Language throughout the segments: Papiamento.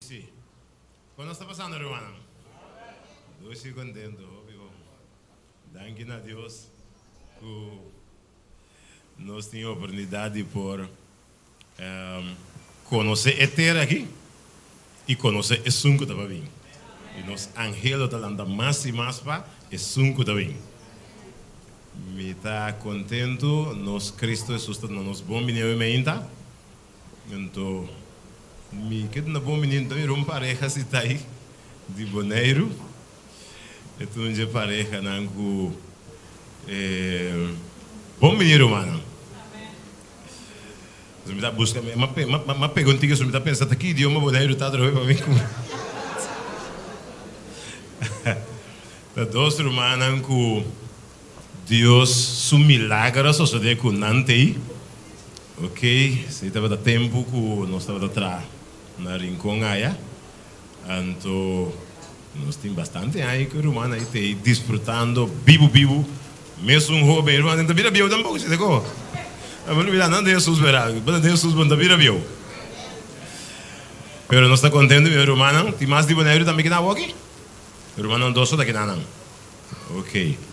Sí. Kon nos ta pasando, rumannan? Dushi kontentu, hopi bon. Danki na Dios ku nos tin oportunidat di por konosé e tera aki i konosé esun ku ta pa bin. I nos anhelo ta lanta mas i mas pa esun ku ta bin. Mi ta kontentu, nos Kristu Hesus ta duna nos bon bini awe meinta. Anto mi ke duna bon bini, mi ta mira un pareha si ta ei di Boneiru. E ta un dje parehanan ku bon bini rumannan. Mi ta buska, mi a pega un tiki so mi ta pensa ta ki idioma Boneiru ta atrobe pa mi ku ta dos rumannan ku Dios su milager a sosode ku nan t'ei. Ok, esei tabata tempu ku nos tabata traha na Rincon aya. Anto nos tin bastante aña ku e ruman ei t'ei disfrutando bibu bibu. Mesun hoben, e ruman ta bira bieu tampoko, si ta ko? Bo no bira nan den Hesus bera, bo ta den Hesus bo no ta bira bieu. Pero nos ta kontentu mi e rumannan. Tin mas di Boneiru tambe ki nan awoki? Rumannan dos so ta kinanan. Ok.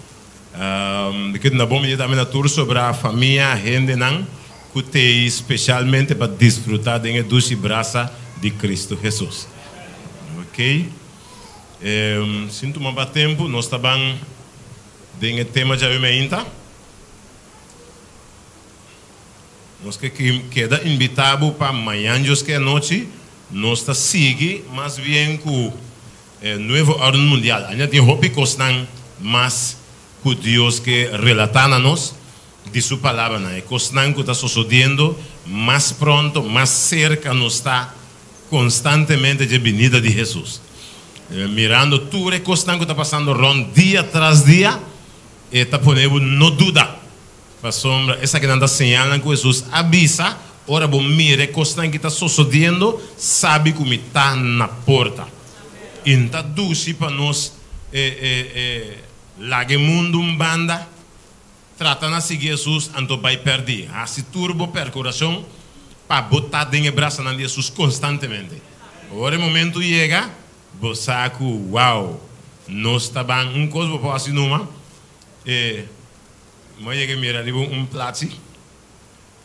Mi ke duna bon bini tambe na tur sobra famia, hendenan ku t'ei speshalmente pa disfruta den e dushi brasa di Kristu Hesus. Ok. Sin tuma pa tempu, nos ta ban den e tema djawe meinta. Nos ke keda invita bo pa mañan Dios ke anochi nos ta sigui mas bien ku E Nuevo Orden Mundial. Ainda tin hopi kosnan mas ku Dios ke relatá na nos di su palabranan. E kosnan ku ta sosodiendo mas pronto, mas serka nos ta konstantemente dje binida di Hesus. Mirando tur e kosnan ku ta pasando rònt dia tras dia, e ta pone bo no duda. Pasobra esakinan ta señalnan ku Hesus a bisa, Ora bo mira e kosnan ki ta sosodiendo, sabi ku mi ta na porta. I N ta dushi pa nos laga e mundu un banda, trata na sigui Hesus, anto bai pèrdí. Hasi tur bo perkurashon pa bo ta den e brasanan di Hesus konstantemente. Ora e momentu yega, bo sa ku, wow, nos ta ban. Un kos bo por hasi numa, e. Mi a yega mira riba un plachi,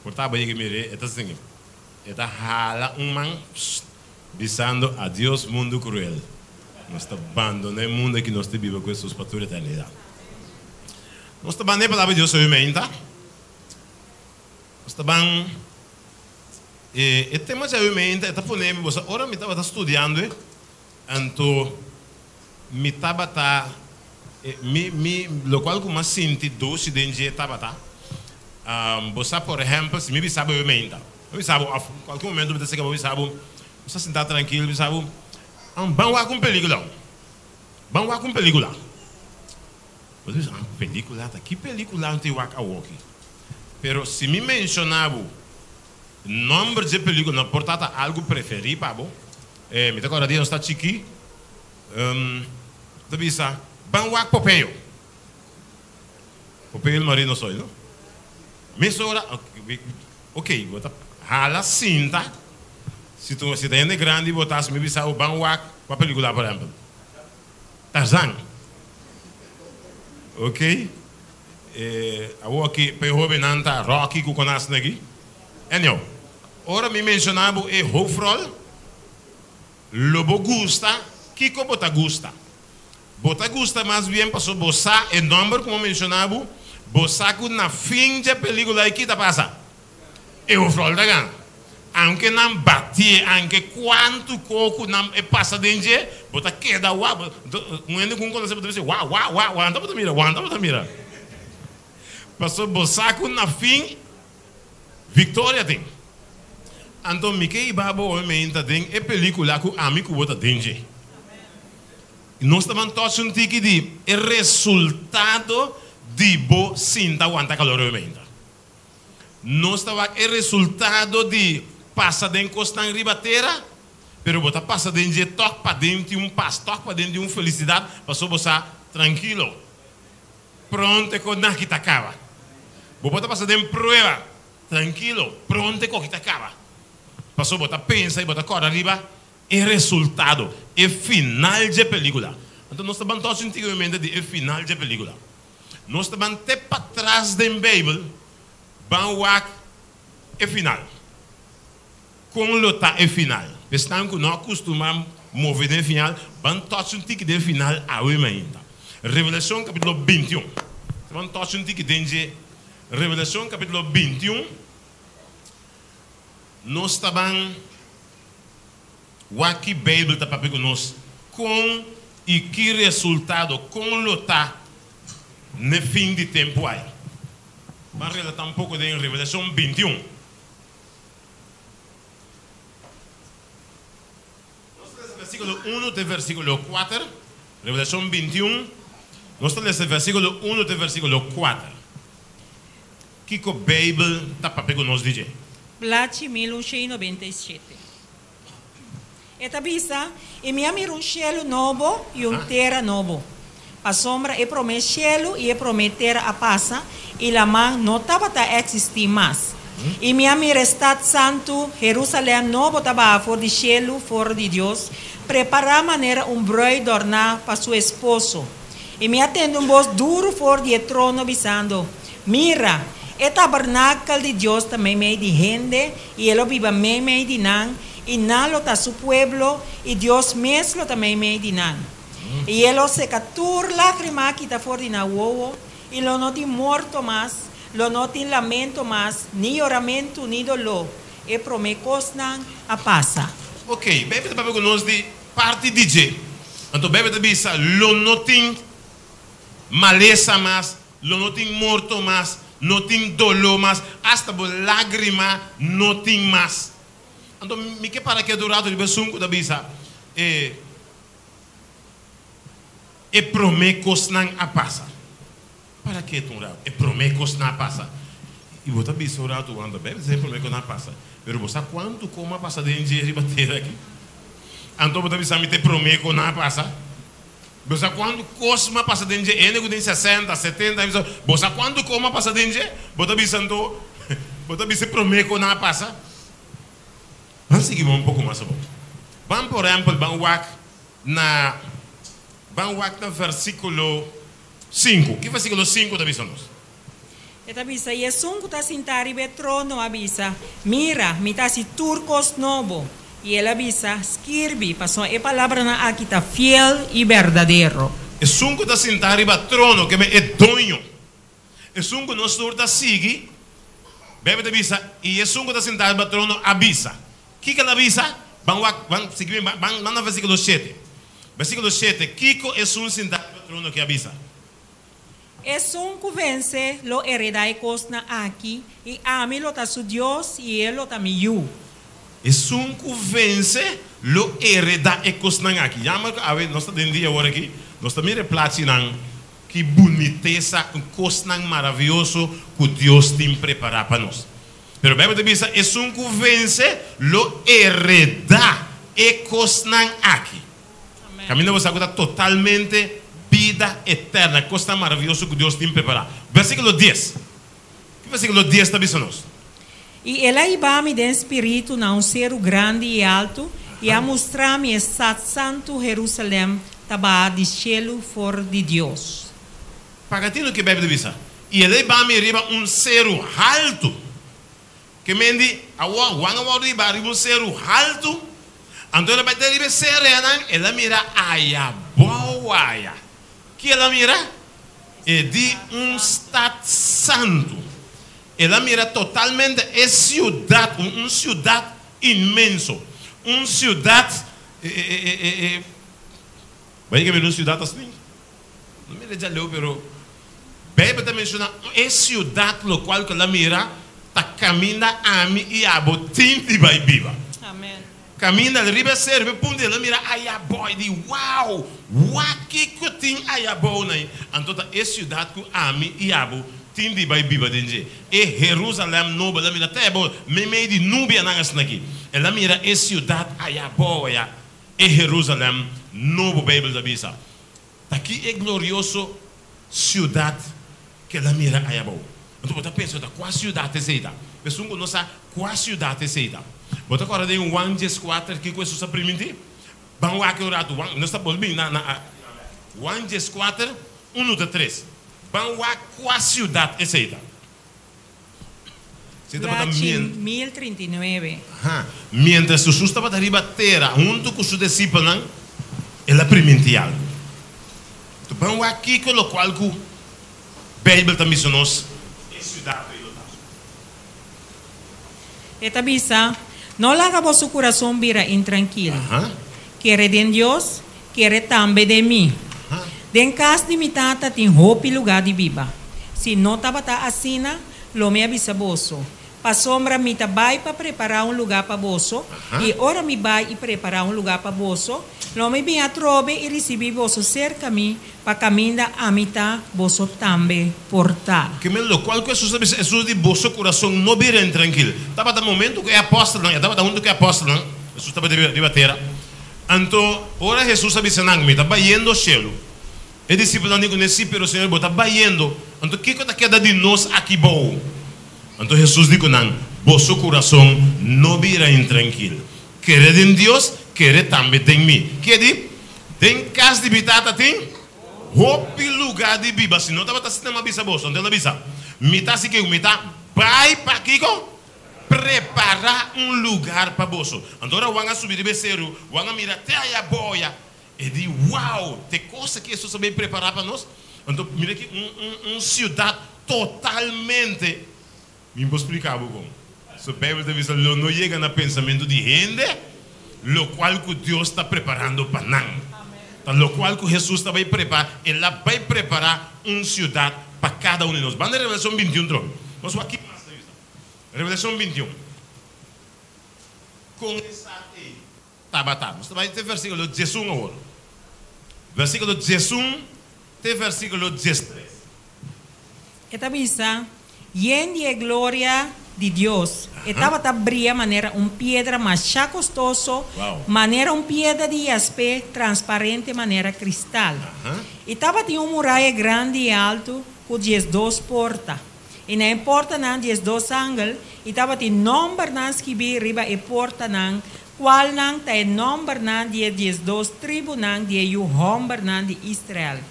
por ta bo yega mir'é, e ta singi. E ta hala un man, pssst, bisando, Adios mundu kruel. Nos ta bandoná e mundu aki, nos ta biba ku Hesus pa tur eternidat. Nos ta ban e Palabra di Dios hopi meinta. Nos ta ban e e tema djawe meinta, e ta pone mi boso, ora mi tabata studiando e, anto Mi tabata, mi, mi, locual cu m'a sinti dushi den dje tabata, bo sa por ehempel si mi bisa bo e meinta, mi bisa bo of cualkier momento mi ta seca bo bisa bo, bo sa sinta trankil, mi bisa bo, ban wak un pelicula, ban wak un pelicula. Bo ta bisa, pelicula ta ki pelicula mi ta wak awoki? Pero si mi menciona bo nomber dje pelicula, no por ta ta algo preferi pa bo, mi ta corda dia nos ta chiki, Ta bisa, Ban wak Popeye. Popeye el marino soy, no? Mesora, ok, bo ta hala sinta. Si tu, si ta hende grandi bo ta, si mi bisa bo ban wak kua pelikula por ehempel? Tarzan. Ok, awor aki pa e hobennan ta Rocky ku konas naki. Anyhow, ora mi menshona bo e hoofdrol, Lo bo gusta? Kiko bo ta gusta? Bo ta gusta mas bien paso bo sa e nomber ku bo menshoná bo, bo sa ku na fin dje pelikula ei ki ta pasa? E hoofdrol ta gana. Aunke nan batié, aunke kuantu ko ku nan e pasa den dje, bo ta keda wak. Un hende ku un konosé bo ta bisa wak, wak, wak, wanta bo ta mira, wanta bo ta mira. Paso bo sa ku na fin Victoria tin. Anto mi ke hiba bo hopi meinta den e pelicula cu ami cu bo ta den dje. Nos ta ban touch un tiki di e resultado di bo sinta wanta calor hopi meinta. Nos ta wak e resultado di pasa den cosnan riba tera, pero bo ta pasa den dje tok paden tin un pas, tok paden tin un felicidad, paso bo sa trankilo. Pronto e konaki ta kaba. Bo por ta pasa den prueba, trankilo, pronto e koki ta kaba. Pasobra bo ta pensa i bo ta kòrda riba E resultado, e final dje pelíkula. Anto nos ta ban tòch un tiki mente di e final dje pelíkula. Nos ta ban te patras den Beibel ban wak e final. Kon lo ta e final? Esnan ku no a kustumá move den final, ban tòch un tiki den final awe mainta. Revelashon kapítulo 21. Ta ban tòch un tiki den dje Revelashon kapítulo 21. Nos ta ban wak ki Beibel ta papia ku nos kon i ki resultado, kon lo ta n'e fin di tempu ai. Ban relatá un poko den Revelashon 21. Nos ta lesa versíkulo 1 te versíkulo 4. Revelashon 21, nos ta lesa versíkulo 1 te versíkulo 4. Kiko Beibel ta papia ku nos di dje? Plachi 1197. E ta bisa, I mi a mira un shelu nobo i un tera nobo, pasobra e promé shelu i e promé tera a pasa, i laman no tabata eksistí mas. I mi a mira e stat santu, Herusalèm nobo ta baha for di shelu for di Dios, prepará manera un brùid dòrná pa su esposo. I mi a tende un bos duru for di e trono bisando, Mira, e tabernakel di Dios ta meimei di hende, i e lo biba meimei di nan, i nan lo ta su pueblo, i Dios mes lo ta meimei di nan. I e lo seka tur lágrima kita for di nan wowo, i lo no tin morto mas, lo no tin lamento mas, ni yoramentu ni doló, e promé kosnan a pasa. Ok, Beibel ta papia ku nos di parti di dje. Anto Beibel ta bisa, Lo no tin malesa mas, Lo no tin morto mas, no tin doló mas, asta bo lágrima no tin mas. Anto mi ke para ketu un ratu riba esun ku ta bisa, E e promé kosnan a pasa. Para ketu un ratu, e promé kosnan a pasa. I bo ta bisa un ratu, wanta, Beibel ta bisa e promé kosnan a pasa, pero bo sa kuantu koma a pasa den dje riba tera aki? Anto bo ta bisa mi ta e promé kosnan a pasa? Bo sa kuantu kos m'a pasa den dje? Hende ku tin sesenta, setenta aña bisa, Bo sa kuantu kos m'a pasa den dje? Bo ta bisa anto, bo ta bisa e promé ku nan a pasa. Ban sigui un poko mas abou. Ban por ehèmpel ban wak na, ban wak na versíkulo sinku. Ki versíkulo sinku ta bisa nos? E ta bisa, I esun ku ta sintá riba e trono a bisa, Mira, mi ta hasi tur kos nobo. I el a bisa, Skirbi, pasobra e palabranan aki ta fiel i berdadero. Esun ku ta sintá riba trono, ke men e doño, esun ku nos tur ta sigui, Beibel ta bisa, I esun ku ta sintá riba trono a bisa. Kiko el a bisa? Ban wak, ban sigui mi, ban na versíkulo shete. Versíkulo shete, Kiko esun sintá riba trono ke a bisa? Esun ku vense lo heredá e kosnan aki, i ami lo ta su Dios i e lo ta mi yu. Esun ku vense lo heredá e kosnan aki. Jammer ku awe nos ta den dia awor aki, nos ta mira e plachinan, ki bunitesa, ku kosnan maravioso ku Dios tin prepará pa nos. Pero Beibel ta bisa, esun ku vense lo heredá e kosnan aki. Kaminda bo sa ku ta totalmente bida eterna, kosnan maravioso ku Dios tin prepará. Versíkulo dies. Ki versíkulo dies ta bisa nos? I el a hiba mi den spiritu na un seru grandi i altu, i a mustra mi e stat santu Herusalèm ta baha di shelu for di Dios. Paga tinu ke Beibel ta bisa, I el a hiba mi riba un seru haltu. Ke men di, Awor, Juan a wòrdu hibá riba un seru haltu. Anto el a bai te riba e serenan, el a mira aya bou aya. Ki el a mira? E di un stat santu. El a mira totalmente e siudat, un un siudat inmenso. Un siudat, e, e, e, e, e, bai ke mira un siudat asina? No mira djaleu, pero Beibel ta menshoná e siudat lokual ku el a mira ta kaminda ami i abo tin di bai biba. Kaminda riba e seru, riba e punta el a mira aya abou i di, Wow! Wak kiko tin aya abou nan! Anto ta e siudat ku ami i abo tin di bai biba den dje, e Herusalèm nobo. El a mira te abou, meimei di nubianan asin'aki. El a mira e siudat aya abou aya, e Herusalèm nobo, Beibel ta bisa. Ta ki e glorioso siudat ku el a mira aya abou? Anto bo ta pensa, ta kua siudat esei ta? Esun ku no sa kua siudat esei ta. Bo ta kòrda den Juan 14 kiko Hesus a primintí? Ban wak un ratu, Juan, nos ta bolbe na na Juan 14, unu te tres. Ban wak kua siudat esei ta. Esei tabata Plachi mien. 1039. Aha. Miéntras Hesus tabata riba tera huntu ku su disipelnan, el a primintí algu. Anto ban wak kiko lokual ku Beibel ta bisa nos e siudat ei lo ta. E ta bisa, No laga boso kurason bira intrankil. Kere den Dios, kere tambe den mi. Den kas di mi Tata tin hopi lugá di biba. Si no tabata asina, lo mi a bisa boso, pasobra mi ta bai pa prepará un lugá pa boso, i ora mi bai i prepará un lugá pa boso, lo mi bin atrobe i risibí boso serka mi, Pa kaminda ami ta, boso tambe por ta. Ke men lokual ku Hesus a bisa, Hesus di, Boso kurason no bira intrankil. Tabata momentu ku e apòstelnan, e tabata huntu ku e apòstelnan, Hesus tabata riba tera. Anto, ora Hesus a bisa nan, Mi ta bayendo shelu, e disipelnan di kuné, Sí, pero Señor, bo ta bayendo, anto kiko ta keda di nos aki bou? Anto Hesus di ku nan, Boso kurason no bira intrankil. Kere den Dios, kere tambe den mi. Ke di? Den kas di mi Tata tin hopi lugá di biba. Si no tabata asina, mi a bisa boso. Anto el a bisa, Mi ta hasi kiko? Mi ta bai pa kiko? Prepará un lugar pa boso. Anto ora Juan a subi riba e seru, Juan a mira te aya boya. E di, Wow! Te kos aki Hesus a bai prepará pa nos? Anto mira aki un, un, un siudat totalmente. Mi por spliká bo kon. So Beibel ta bisa lo no yega na pensamentu di hende lokual ku Dios ta preparando pa nan. Ta lokual ku Hesus ta bai prepará, el a bai prepará un siudat pa kada un di nos. Banda Revelashon 21 trobe. Nos wak ki mas ta bisa. Revelashon 21. Kon e stat ei tabata? Nos ta bai te versíkulo 11 awor. Versíkulo 11 te versíkulo 13. E ta bisa, Yen di e gloria di Dios, e tabata bria manera un piedra masha kostoso, manera un piedra di yaspé, transparente manera kristal. I tabatin un muraya grandi i altu ku 12 porta, i na e portanan 12 angel, i tabatin nòmbernan skibí riba e portanan, kualnan ta e nòmbernan di e 12 tribunan di e yu hòmbernan di Israel.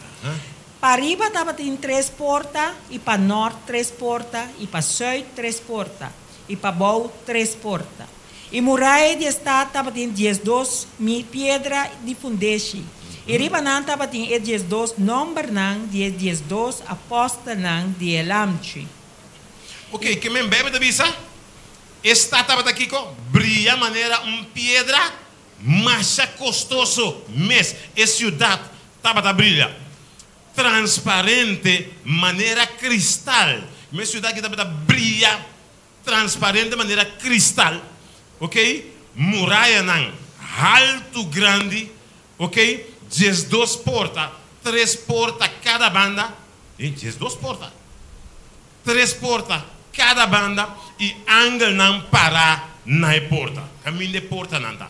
Pariba tabatin tres porta, i pa nòrt tres porta, i pa sùit tres porta, i pabou tres porta. I muraya di e stat tabatin 12 mi piedra di fundeshi, i riba nan tabatin e 12 nòmbernan di e 12 apòstelnan di e Lamchi. Oké, ke men Beibel ta bisa? E stat tabata kiko? Bria manera un piedra Masha kostoso mes e siudat tabata brilla, transparente manera kristal. Mes siudat aki tabata bria transparente manera kristal, ok, murayanan haltu grandi, ok, 12 porta, tres porta kada banda, e 12 porta, tres porta kada banda i angelnan pará na e porta, kaminda e portanan ta.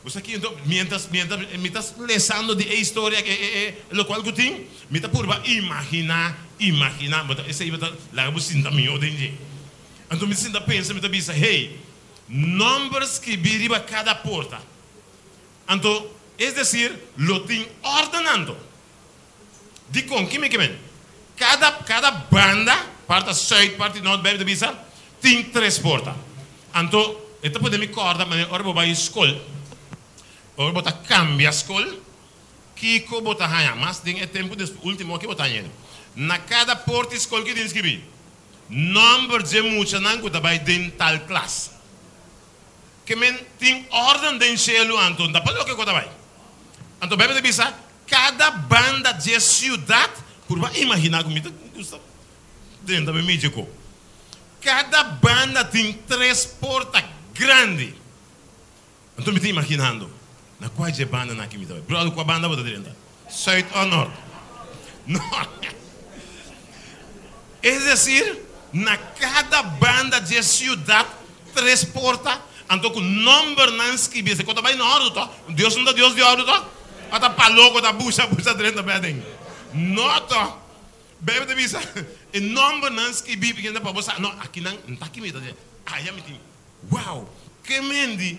Bo sa ki? Anto, miéntras, miéntras mi ta lesando di e historia, e, e, e lokual ku tin, mi ta purba imaginá, imaginá, bo ta, esei bo ta laga bo sinta mihó den dje. Anto mi ta sinta pensa, mi ta bisa, Hey, nòmber skibí riba kada porta. Anto, es desir, lo tin òrden anto. Dikon? Ki mi ke men? Kada kada banda, parti sùit, parti nòrt, Beibel ta bisa, tin tres porta. Anto, e ta pone mi kòrda manera ora bo bai skol, ora bo ta kambia skol, kiko bo ta haña? Mas den e tempu des último aki bo ta haña. Na kada porta di skol ki tin skibí nòmber dje muchanan ku ta bai den tal klas. Ke men tin órden den shelu anto, no ta pa loke ku ta bai. Anto Beibel ta bisa, Kada banda dje siudat, purba imaginá ku mi ta gusta drenta mi midje ko. Kada banda tin tres porta grandi. Anto mi ta imaginando, na kua dje bandanan aki mi ta bai? Bròder, kua banda bo ta drenta? Sùit òf nòrt? No. Es desir, na kada banda dje siudat tres porta, anto ku nòmbernan skibí. Esei ku ta bai na òrdu tò? Dios no ta Dios di òrdu tò? Ò ta pa loko ta busha busha drenta bai aden? No tò. Beibel ta bisa, e nòmbernan skibí pa bo sa, no, akinan, no ta aki mi ta dje. Aya mi tin. Wow! Ke men di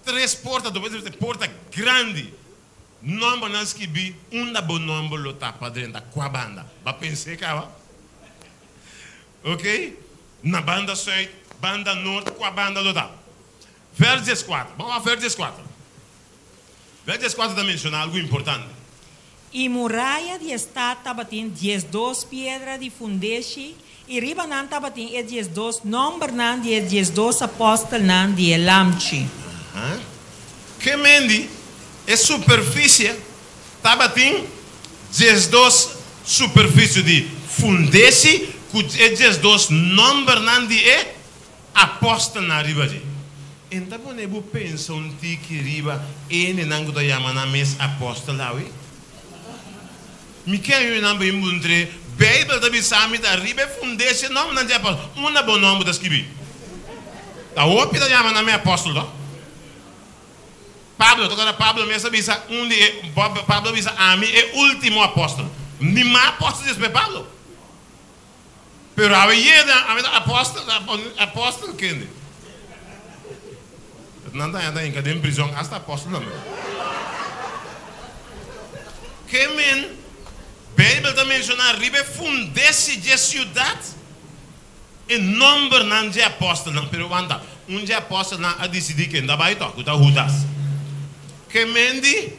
tres porta, dos porta grandi. Nòmbernan skibí, unda bo nòmber lo ta pa drenta? Kua banda? Bo a pens'é kaba? Ok, na banda sùit, banda nort, kua banda lo ta? Vèrs 14. Ban wak vèrs 14. Vèrs 14 ta menshoná algu importante. I muraya di e stat tabatin 12 piedra di fundeshi, i riba nan tabatin e 12 nòmbernan di e 12 apòstelnan di e Lamchi. Aha. Ke men di e superfisie tabatin 12 superfisie di fundeshi ku e 12 nòmbernan di e apòstelnan riba dje. En ta pone bo pensa un tiki riba hendenan ku ta yama nan mes apòstel awe? Mi ke aña nan bin puntr'é, Beibel ta bisa mi ta riba e fundeshi e nòmbernan di apòstel. Unda bo nòmber ta skibí? Ta hopi ta yama nan mes apòstel to. Pablo, ta kòrda Pablo mes a bisa un di e, Pablo a bisa, Ami e último apòstel. Ni mas apòstel despues Pablo. Pero awe yeda, awe ta apòstel, apòstel kende? Nan ta ta hinka den prizòn asta apòstel tambe. Ke men Beibel ta menshoná riba e fundesi dje siudat e nòmbernan dje apòstelnan. Pero wanta, un dje apòstelnan a disidí ken ta bai tòg, ku ta Hudas. Ke men di,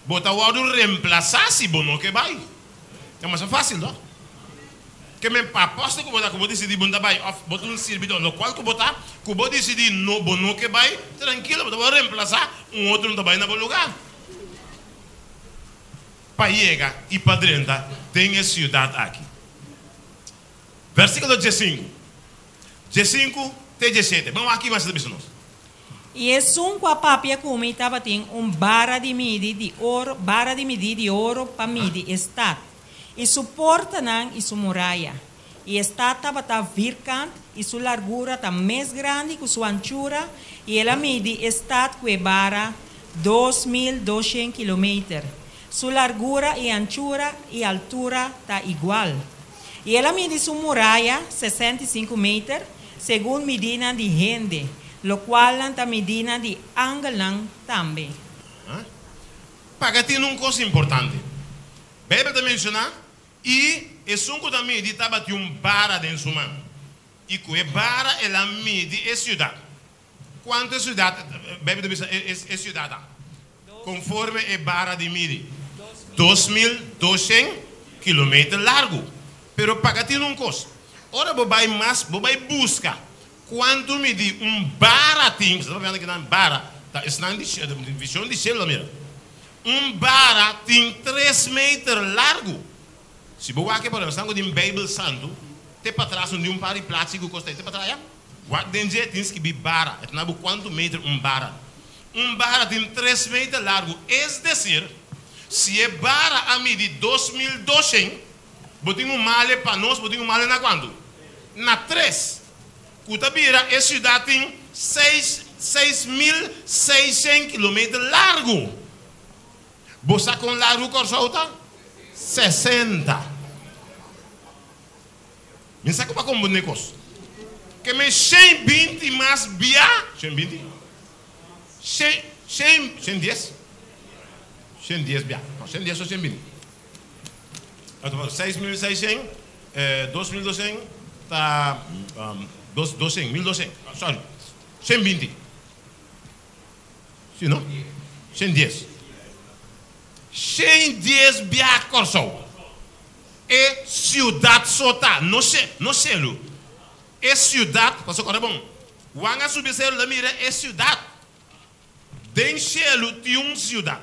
Bo ta wòrdu remplasá si bo no ke bai. Ta masha fásil, no? Ke men pa apòstel ku bo ta, ku bo disidí bo no ta bai, òf bo ta un sirbidó, lokual ku bo ta, ku bo disidí no bo no ke bai, trankilo, bo ta wòrdu remplasá, un otro no ta bai na bo lugá. Pa yega i pa drenta den e siudat aki. Versíkulo 15, 15 te 17, ban wak ki mas e ta bisa nos. I esun ku a papia ku mi tabatin un bara di midi di oro, bara di midí di oro pa midi e stat, i su portanan i su muraya. I e stat tabata virkant, i su largura ta mes grandi ku su anchura, i el a midi e stat ku e bara 2200 kilometer. Su largura i anchura i altura ta igual. I el a midi su muraya 65 meter, segun midinan di hende, lokualnan ta midinan di angelnan tambe. Paga tin un kos importante. Beibel ta menshoná, I esun ku ta midi tabatin un bara den su man, i ku e bara el a midi e siudat. Kuantu e siudat, Beibel ta bisa e siudat ta, konforme e bara di midi? 2200 kilometer largu. Pero paga tin un kos, ora bo bai mas, bo bai buska kuantu midi un bara tin, bo ta papia kinan bara, ta esnan di vision di shelu ta mira. Un bara tin tres meter largu. Si bo wak e por esnan ku tin Beibel Santu, te patras un di un par di plachi ku kos ta ei te patras aya. Wak den dje tin skibí bara, e ta na bo kuantu meter un bara. Un bara tin tres meter largu, es desir, si e bara a midi 2200, bo tin un male pa nos, bo tin un male na kuantu? Na tres. Ku ta bira e siudat tin seis 6600 kilometer largu. Bo sa kon largu Kòrsou ta? 60. Mi sa ku pa komprendé kos. Ke men 120 mas bia, 120? Shen, shen, 110? 110 bia. No, 110 o 120. 6600, 2200 ta dos, 200, 1200. Sorry, 120. Si no? 110. 110 bia Kòrsou. E siudat so ta, no no shelu. E siudat, pasobra kòrda bon, Juan a subi shelu ta mira e siudat. Den shelu tin un siudat.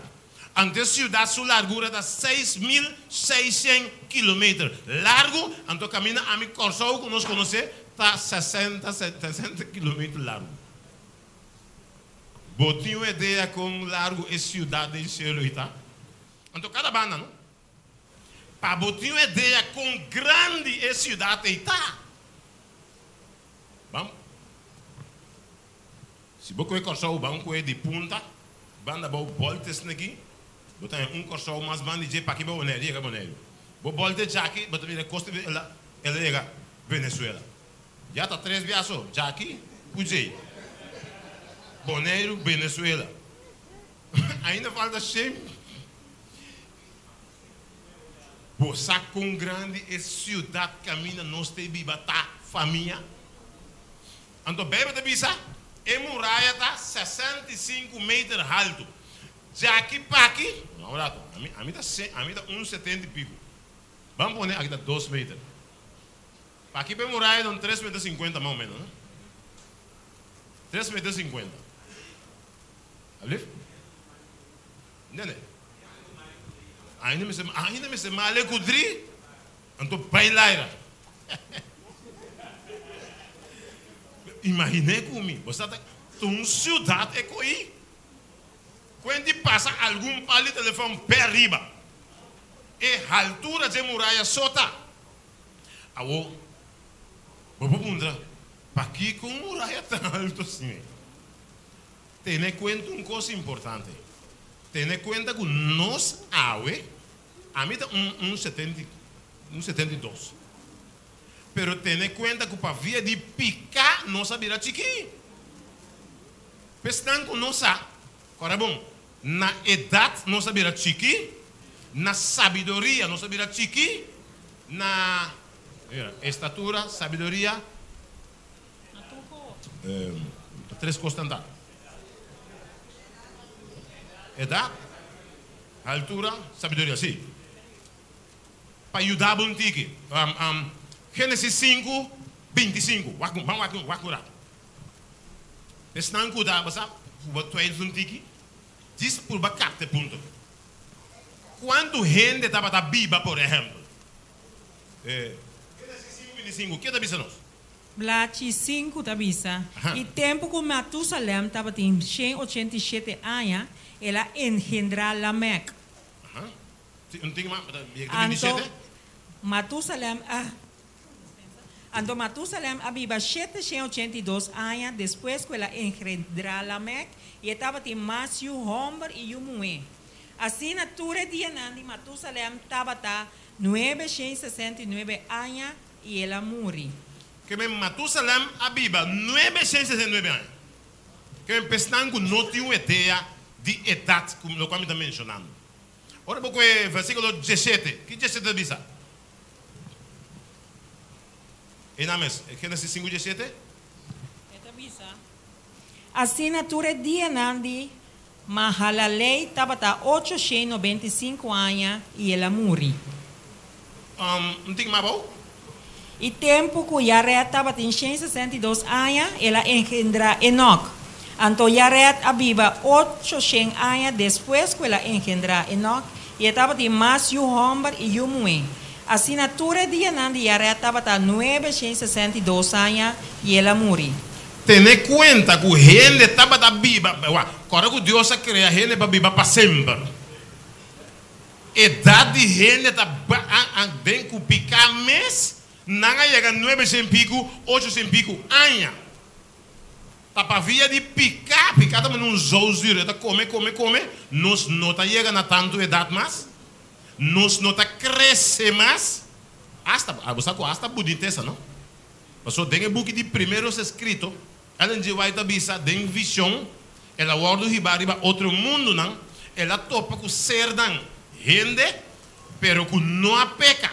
Anto e siudat su largura ta 6600 kilometer largu, anto kaminda ami Kòrsou ku nos konosé ta 60, 60 kilometer largu. Bo tin un idea kon largu e siudat den shelu ei ta? Anto kada banda, no? Pa bo tin un idea kon grandi e siudat ei ta. Ban, si bo kohe Kòrsou, ban kohe di punta, banda abou bòlta esaki aki, bo ta haña un Kòrsou mas ban di dje p'aki pa Boneiru, yega Boneiru. Bo bòlta djaki, bo ta mira kosta el a yega Venezuela. Ya ta tres biaso, djaki ku djei. Boneiru, Venezuela. Ainda falta 100. Bo sa kon grandi e siudat kaminda nos ta biba ta, famia? Anto Beibel ta bisa, E muraya ta 65 meter haltu. Djaki p'aki, no un ratu, ami, ami ta se, ami ta un 70 i piku. Ban pone aki ta 2 meter. P'aki p'e muraya ta un 3 meter 50 mas o menos, no? 3 meter 50. Alsjeblieft? Nene. Ainda mester, ainda mester male ku dri, anto bai laira. Imaginé ku mi, bo sa ta un siudat e koí. Kuenti pasa algun pal di telefòn p'e ariba. E haltura dje muraya so ta. Awor, bo por puntra, Pakiko un muraya tan haltu asina? Tene kuenta un kos importante. Tene kuenta ku nos awe, ami ta un un 70, un 72. Pero tene kuenta ku pa via di piká nos a bira chikí. P'esnan ku no sa, kòrda bon, na edat nos a bira chikí, na sabiduria nos a bira chikí, na estatura, sabiduria, tres kos nan ta, edat, altura, sabiduria, sí. Pa yuda bo un tiki, Génesis 5, 25, wak, ban wak, wak un rato. Esnan ku ta, bo sa, ku bo twijfel un tiki, djis purba kapta e punto. Kuantu hende tabata biba, por ehèmpel? Génesis 5, 25, ke ta bisa nos? Blachi 5 ta bisa, I tempu ku Matusalèm tabatin 187 aña, el a engendrá Lamèk. Anto Matusalèm a Anto Matusalèm a biba 782 aña despues ku el a engendrá Lamèk, i e tabatin mas yu hòmber i yu muhé. Asina tur e dianan di Matusalèm tabata 969 aña i el a muri. Ke men Matusalèm a biba 969 aña. Ke men pesnan ku no tin un idea di edat ku lokual mi ta menshonando. Ora bo kohe versíkulo 17, ki 17 ta bisa? Einan mes, Génesis 5, 17. E ta bisa, Asina tur e dianan di Mahalalei tabata 895 aña i el a muri. Un tin mas abou? I tempu ku Yared tabatin 162 aña, el a engendrá Enok. Anto Yared a biba 800 aña despues ku el a engendrá Enok, i e tabatin mas yu hòmber i yu muhé. Asina tur e dianan di Yared tabata 962 aña, i el a muri. Tene kuenta ku hende tabata biba, wak, kòrda ku Dios a krea hende pa biba pa semper. Edat di hende ta ba a den ku piká mes, nan a yega 900 piku, 800 piku aña. Ta pa via di piká, piká ta manera un zoutzuur, e ta kome, kome, kome, nos no ta yega na tantu edat mas, nos no ta krese mas, hasta, bo sa ku hasta bunitesa no. Pasobra den e buki di Primeros Escrito, Ellen G. White ta bisa, Den vision, el a wòrdu hibá riba otro mundunan, el a topa ku sernan hende, pero ku no a peka,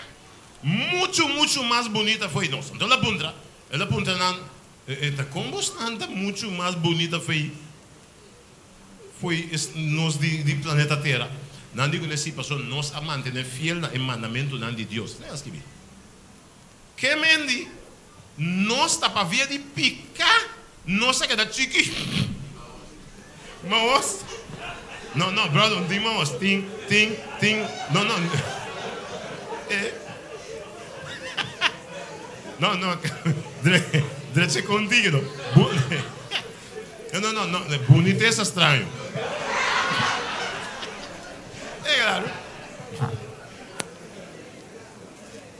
muchu, muchu mas bunita fo'i nos. Anto el a puntra, el a puntra nan, E ta kon bosnan ta muchu mas bunita fo'i fo'i nos di di planeta Tera? Nan di kuné, Sí, pasobra nos a mantené fiel na e mandamentunan di Dios. Nan a skibí. Ke mendi nos ta pa via di piká nos a keda chiki. Maos? No, no, brother, no tin maos. Tin, tin, tin, no, no. Eh. No, no, dreche contigo, no. No, no, no, bunitesa straño. E claro.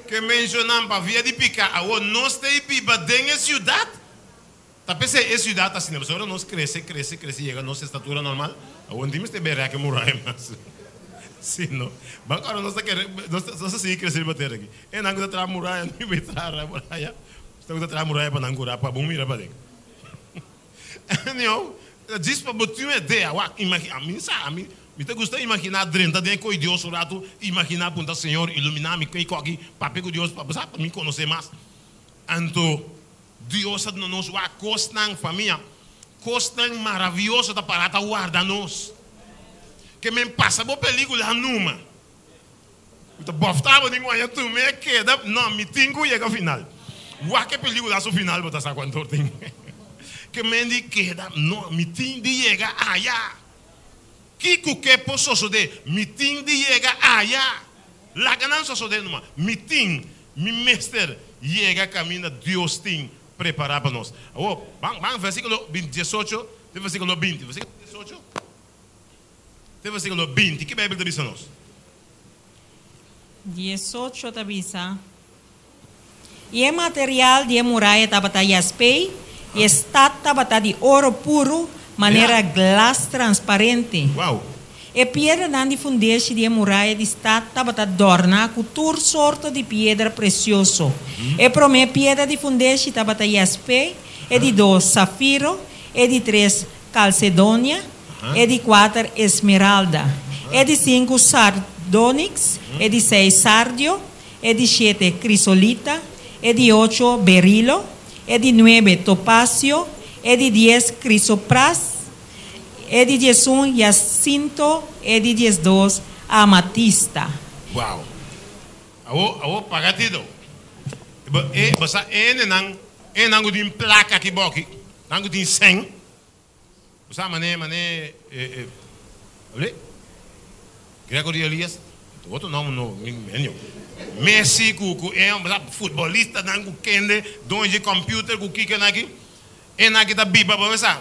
Ke menshonan pa via di piká awor nos ta e biba den e siudat? Ta p'esei e siudat ta asina, pasobra ora nos krese, krese, krese yega nos estatura normal, awor no tin mester bera ke muraya mas. Sí, no. Ban ku ora nos ta kere, nos ta nos ta sigui krese riba tera aki. E nan ku ta traha muraya no bai traha muraya, esnan ku ta traha muraya pa nan kura pa bon mira paden. Anyhow. Djis pa bo tin un idea, wak, imagina, mi sa, ami, mi ta gusta imaginá drenta den e ko'i Dios un ratu, imaginá punta Señor, iluminá mi kei koki, papia ku Dios, pa bo sa, pa mi konosé mas. Anto, Dios a duna nos wak kosnan, famia, kosnan maravioso ta pará ta warda nos. Ke men pasa bo pelíkula numa. Mi ta bòftá bo den guaña tur mi a keda no mi tin ku yega final. Wak e pelikula su final bo ta sa kuantu or tin. Ke men di keda no mi tin di yega aya. Kiko ke por sosodé mi tin di yega aya. Laga nan sosodé numa mi tin mi mester yega kaminda Dios tin prepará pa nos. Awor ban ban versikulo 18 te versikulo 20 versikulo 18. Te versíkulo 20, ki Beibel ta bisa nos? 18 ta bisa, I e material di e muraya tabata yaspei, i e stat tabata di oro puru, manera glas transparente. Wow! E piedranan di fundeshi di e muraya di stat tabata dòrná ku tur sorto di piedra presioso. E promé piedra di fundeshi tabata yaspei, e di dos safiro, e di tres kalsedonia, e di kuater esmeralda, e di sinku sardonix, e di seis sardio, e di shete krisolita, e di ocho berilo, e di nuebe topasio, e di dies krisopras, e di diesun yasinto, e di diesdos amatista. Wow! Awo, awo paga tito. E, bo sa e hendenan, e hendenan ku tin plaka aki boki, nan ku tin sèn. Bo sa mané, mané e, e, Gregory Elias, ta otro nòmber nobo, mi menio. Messi ku, ku e, bo sa, futbolistanan ku kende, doño dje computer ku kiko nan aki, e nan aki ta biba, bo sa.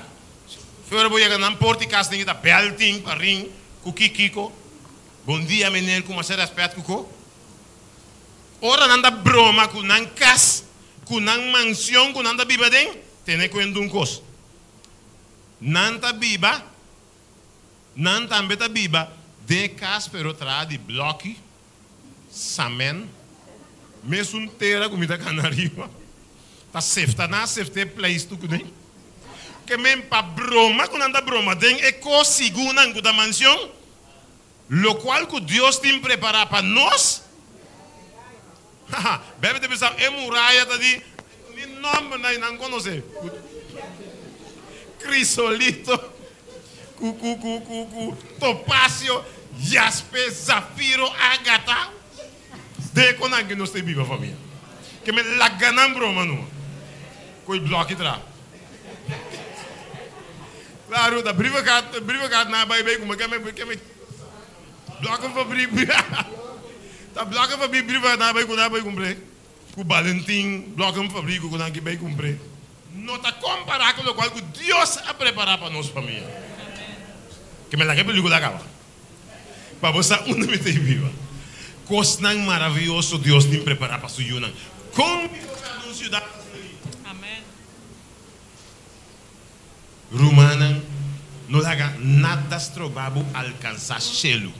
Fora bo yega nan porta di kas nan ta bèl tin pa rin ku ki kiko. Bon dia meneer ku masha rèspèt ku ko. Ora nan ta broma ku nan kas, ku nan mansion ku nan ta biba den, tene kuenta un kos. Nan ta biba, nan tambe ta biba den e kas pero traha di blòki, samen, mesun tera ku mi ta kana ariba, ta sefta, nan a sefta e pleistu kuné. Ke men pa broma ku nan ta broma den e kos sigun nan ku ta mansion, lokual ku Dios tin prepará pa nos. Haha, Bèbia ta bisa e muraya ta di ni nòmber nan nan konosé. Krisolito, ku ku ku ku ku topasio, jaspe, zafiro, ágata. Den e konan ke nos ta biba famia. Ke men laga nan broma numa. Ku e blòki tra. Klaro, ta brievengat, brievengat nan a bai bai kuma ke men ke men. Blokkenfabriek Ta blokkenfabriek brief nan bai ku nan bai kumpr'é ku Balentin blokkenfabriek ku nan ki bai kumpr'é no ta kompará ku lokual ku Dios a prepará pa nos famia. Ke mi laga e pelikula kaba pa bo sa unda mi ta biba. Kosnan maravioso Dios tin prepará pa su yunan. Kon mi por ta un siudat asina? Rumannan, no laga nada stroba bo alkansá shelu.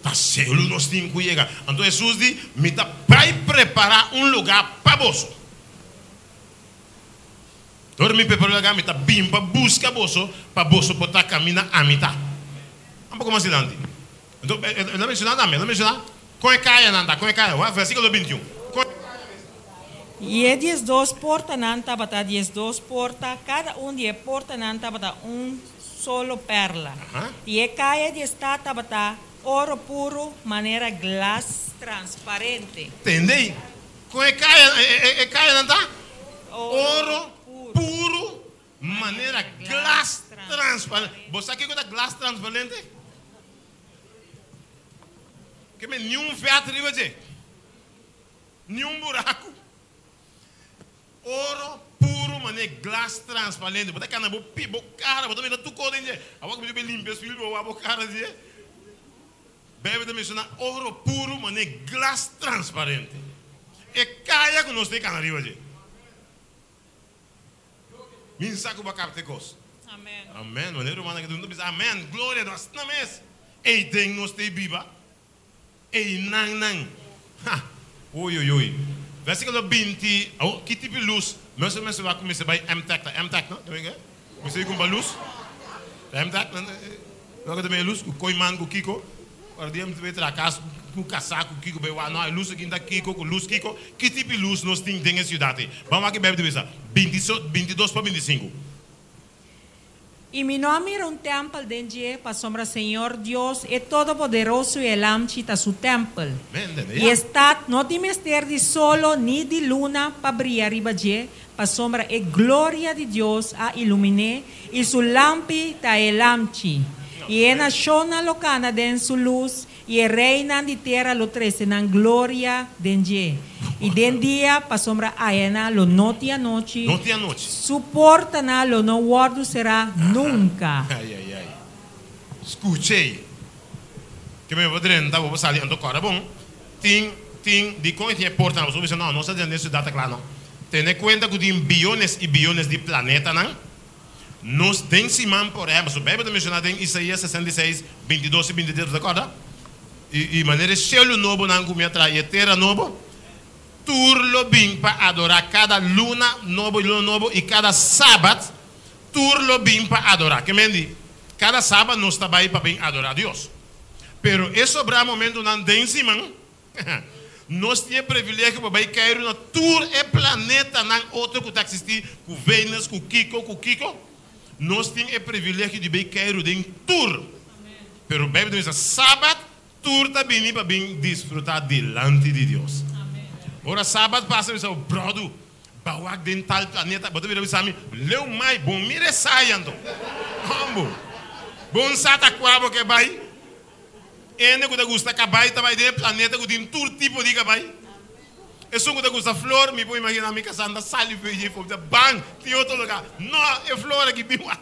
Ta shelu nos tin ku yega. Anto Hesus di, Mi ta bai prepará un lugá pa boso. Ora mi prepará un lugá, mi ta bin pa buska boso, pa boso por ta kaminda ami ta. Un poko mas dilanti. Anto, el a menshoná tambe, el a menshoná kon e kayanan ta, kon e kaya. Wak versíkulo 21. Kon e kaya mester ta. I e 12 portanan tabata 12 porta, kada un di e portanan tabata un solo pèrla. I e kaya di e stat tabata oro puru manera glas transparente. Tende ei? Kon e kaya, e kayanan ta? Oro puru Manera glas transparente. Bo sa kiko ta glas transparente? Ke men niun vèt riba dje, niun buraku. Oro puru manera glas transparente. Bo ta kana bo pi bo kara, bo ta mira tur kos den dje. Awor ku bo ta bin limpia spil bo wak bo kara dje. Beibel ta menshoná oro puru manera glas transparente. E kaya ku nos ta kana riba dje. Mi sa ku bo a kapta e kos. Amen. Amen. Wanneer rumannan ke ta bisa amen, gloria a Dios. Asina mes. Ei den nos ta e biba. Ei nan nan. Ha! Oei oei oei. Versikulo 20. Awor, ki tipo di lus? Nos mester wak ku mester bai MTech ta MTech no? Mester kumpra lus? Ruim tak, loke ta bin e lus ku koiman ku kiko, ora dia mi ta bai traha kas ku kasá ku kiko bai wak, no e lus aki ta kiko ku lus kiko, ki tipo di lus nos tin den e siudat ei? Ban wak e Bijbel ta bisa, 22 pa 25. I mi no a mira un tèmpel den dje, pasobra Señor Dios, e Todopoderoso i e Lamchi ta su tèmpel. I e stat no tin mester di solo ni di luna pa bria riba dje, pasobra e gloria di Dios a ilumin'é, i su lampi ta e Lamchi. I e nashonnan lo kana den su lus, I e reinan di tera lo trese nan gloria den dje. I den dia, pasobra ayana lo no tin anochi, No tin anochi. su portanan lo no wòrdu será nunka. Ai, ai, ai. Skuch'ei. Ke men bo drenta, bo por sali. Anto kòrda bon, tin, tin, dikon e tin e portanan? Boso por bisa, No, nos a drenta den siudat ta kla. No. Tene kuenta ku tin biones i biones di planetanan. Nos den siman, por ehempel, su Bijbel ta menciona den Isaías 66, 22 y 23, bo ta corda? Y, y manera e cielo nobonan cu mi a traha y e tera nobo, tur lo bin pa adora cada luna nobo y luna nobo y cada sabat, tur lo bin pa adora. Ke men di? Cada sabat nos ta bay pa bin adora Dios. Pero e sobra momentonan den siman, Nos tin e privilegio pa bai keiru na tur e planetanan otro ku ta eksistí, ku Venus, ku kiko, ku kiko. Nos tin e privilegio di bai keiru den tur. Pero Beibel ta bisa, Sabat tur ta bini pa bin disfrutá dilanti di Dios. Ora Sabat pasa, mi bisa, Brodu, ba wak den tal planeta. Bo ta bira bisa mi, Leu mai, bon mira esai anto. Hombo, bon sa ta kua bo ke bai? Hende ku ta gusta kabai ta bai den e planeta ku tin tur tipo di kabai. Esun ku ta gusta flor, mi por imaginá mi kasá ta sali for dje for bisa, Ban, tin otro lugá. No, e flor aki bin wak.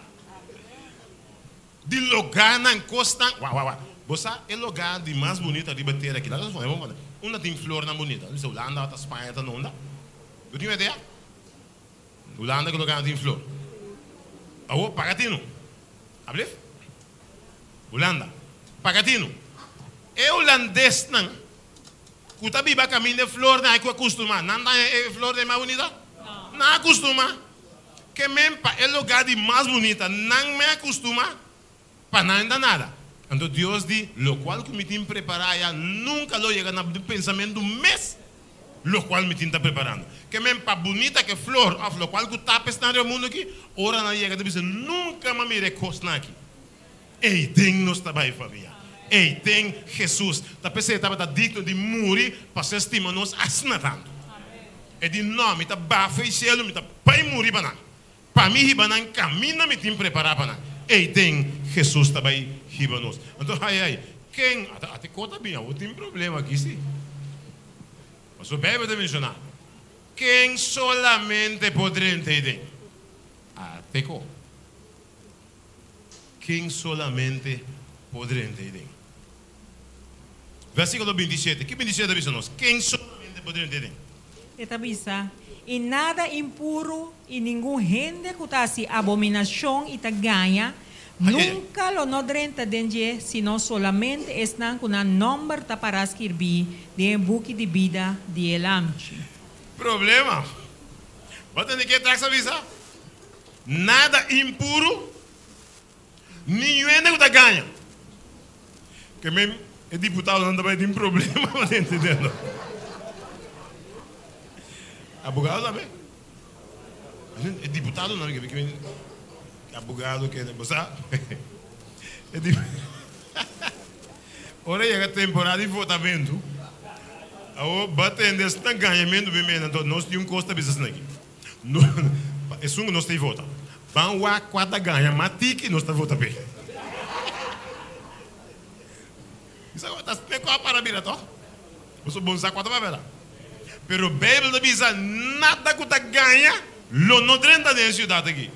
Di logánan, kosnan, wak, wak, wak. Bo sa e lugá di mas bunita riba tera aki? Laga nos pone, bon pone. Unda tin flornan bunita? Bisa Hulanda, ta Spaña, ta nunda? Bo tin un idea? Hulanda ki lugá tin flor? Awor, paga tinu. Ablif? Hulanda. Paga tinu. E hulandesnan ku ta biba kaminda e flornan ai ku a kustumá, nan ta haña e flornan ei mas bunita? Nan a kustumá. Ke men pa e lugá di mas bunita nan men a kustumá, pa nan ta nada. Anto Dios di, Lokual ku mi tin prepará ya nunka lo yega na pensamentu mes. Lokual mi tin ta preparando. Ke men pa bunita ke flor òf lokual ku tapa esnan riba mundu aki, ora nan yega ta bisa, Nunka m'a mira e kosnan aki. Ei den nos ta bai famia. Ei den Hesus. Ta p'esei e tabata digno di muri pasobra e stima nos asina tantu. E di, No, mi ta bafa e shelu, mi ta bai muri pa nan. Pa mi hiba nan kaminda mi tin prepará pa nan. Ei den Hesus ta bai hiba nos. Anto, ai, ai, ken, ata, ata e kos ta bin, awor tin problema aki si. Pasobra Beibel ta menshoná, Ken solamente por drenta ei den? Ate ko. Ken solamente por drenta ei den? Versíkulo 27. Ki 27 ta bisa nos? Ken solamente por drenta ei den? E ta bisa, I nada impuru i ningun hende ku ta hasi abominashon i ta gaña, Nunka lo no drenta den dje, sino solamente esnan ku nan nòmber ta pará skirbí den e buki di bida di e Lamchi. Problema. Bo a tende ke tèks a bisa? Nada impuru, niun hende ku ta gaña. Ke men e diputadonan ta bai tin problema, bo ta entendendo? Abogado tambe. E diputadonan ke Abogado kende bo sa. E di Ora yega temporada di votamentu, awor bo a tende esnan gañamentu bin mena, anto nos tin un kos ta bisa esnan aki. No, esun ku nos ta vota, ban wak kua ta gaña mas tiki nos ta vota p'e. Mi sa ta splika kua para bira tòg? Boso bon sa kua ta para bira. Pero Beibel ta bisa, Nada ku ta gaña lo no drenta den e siudat aki.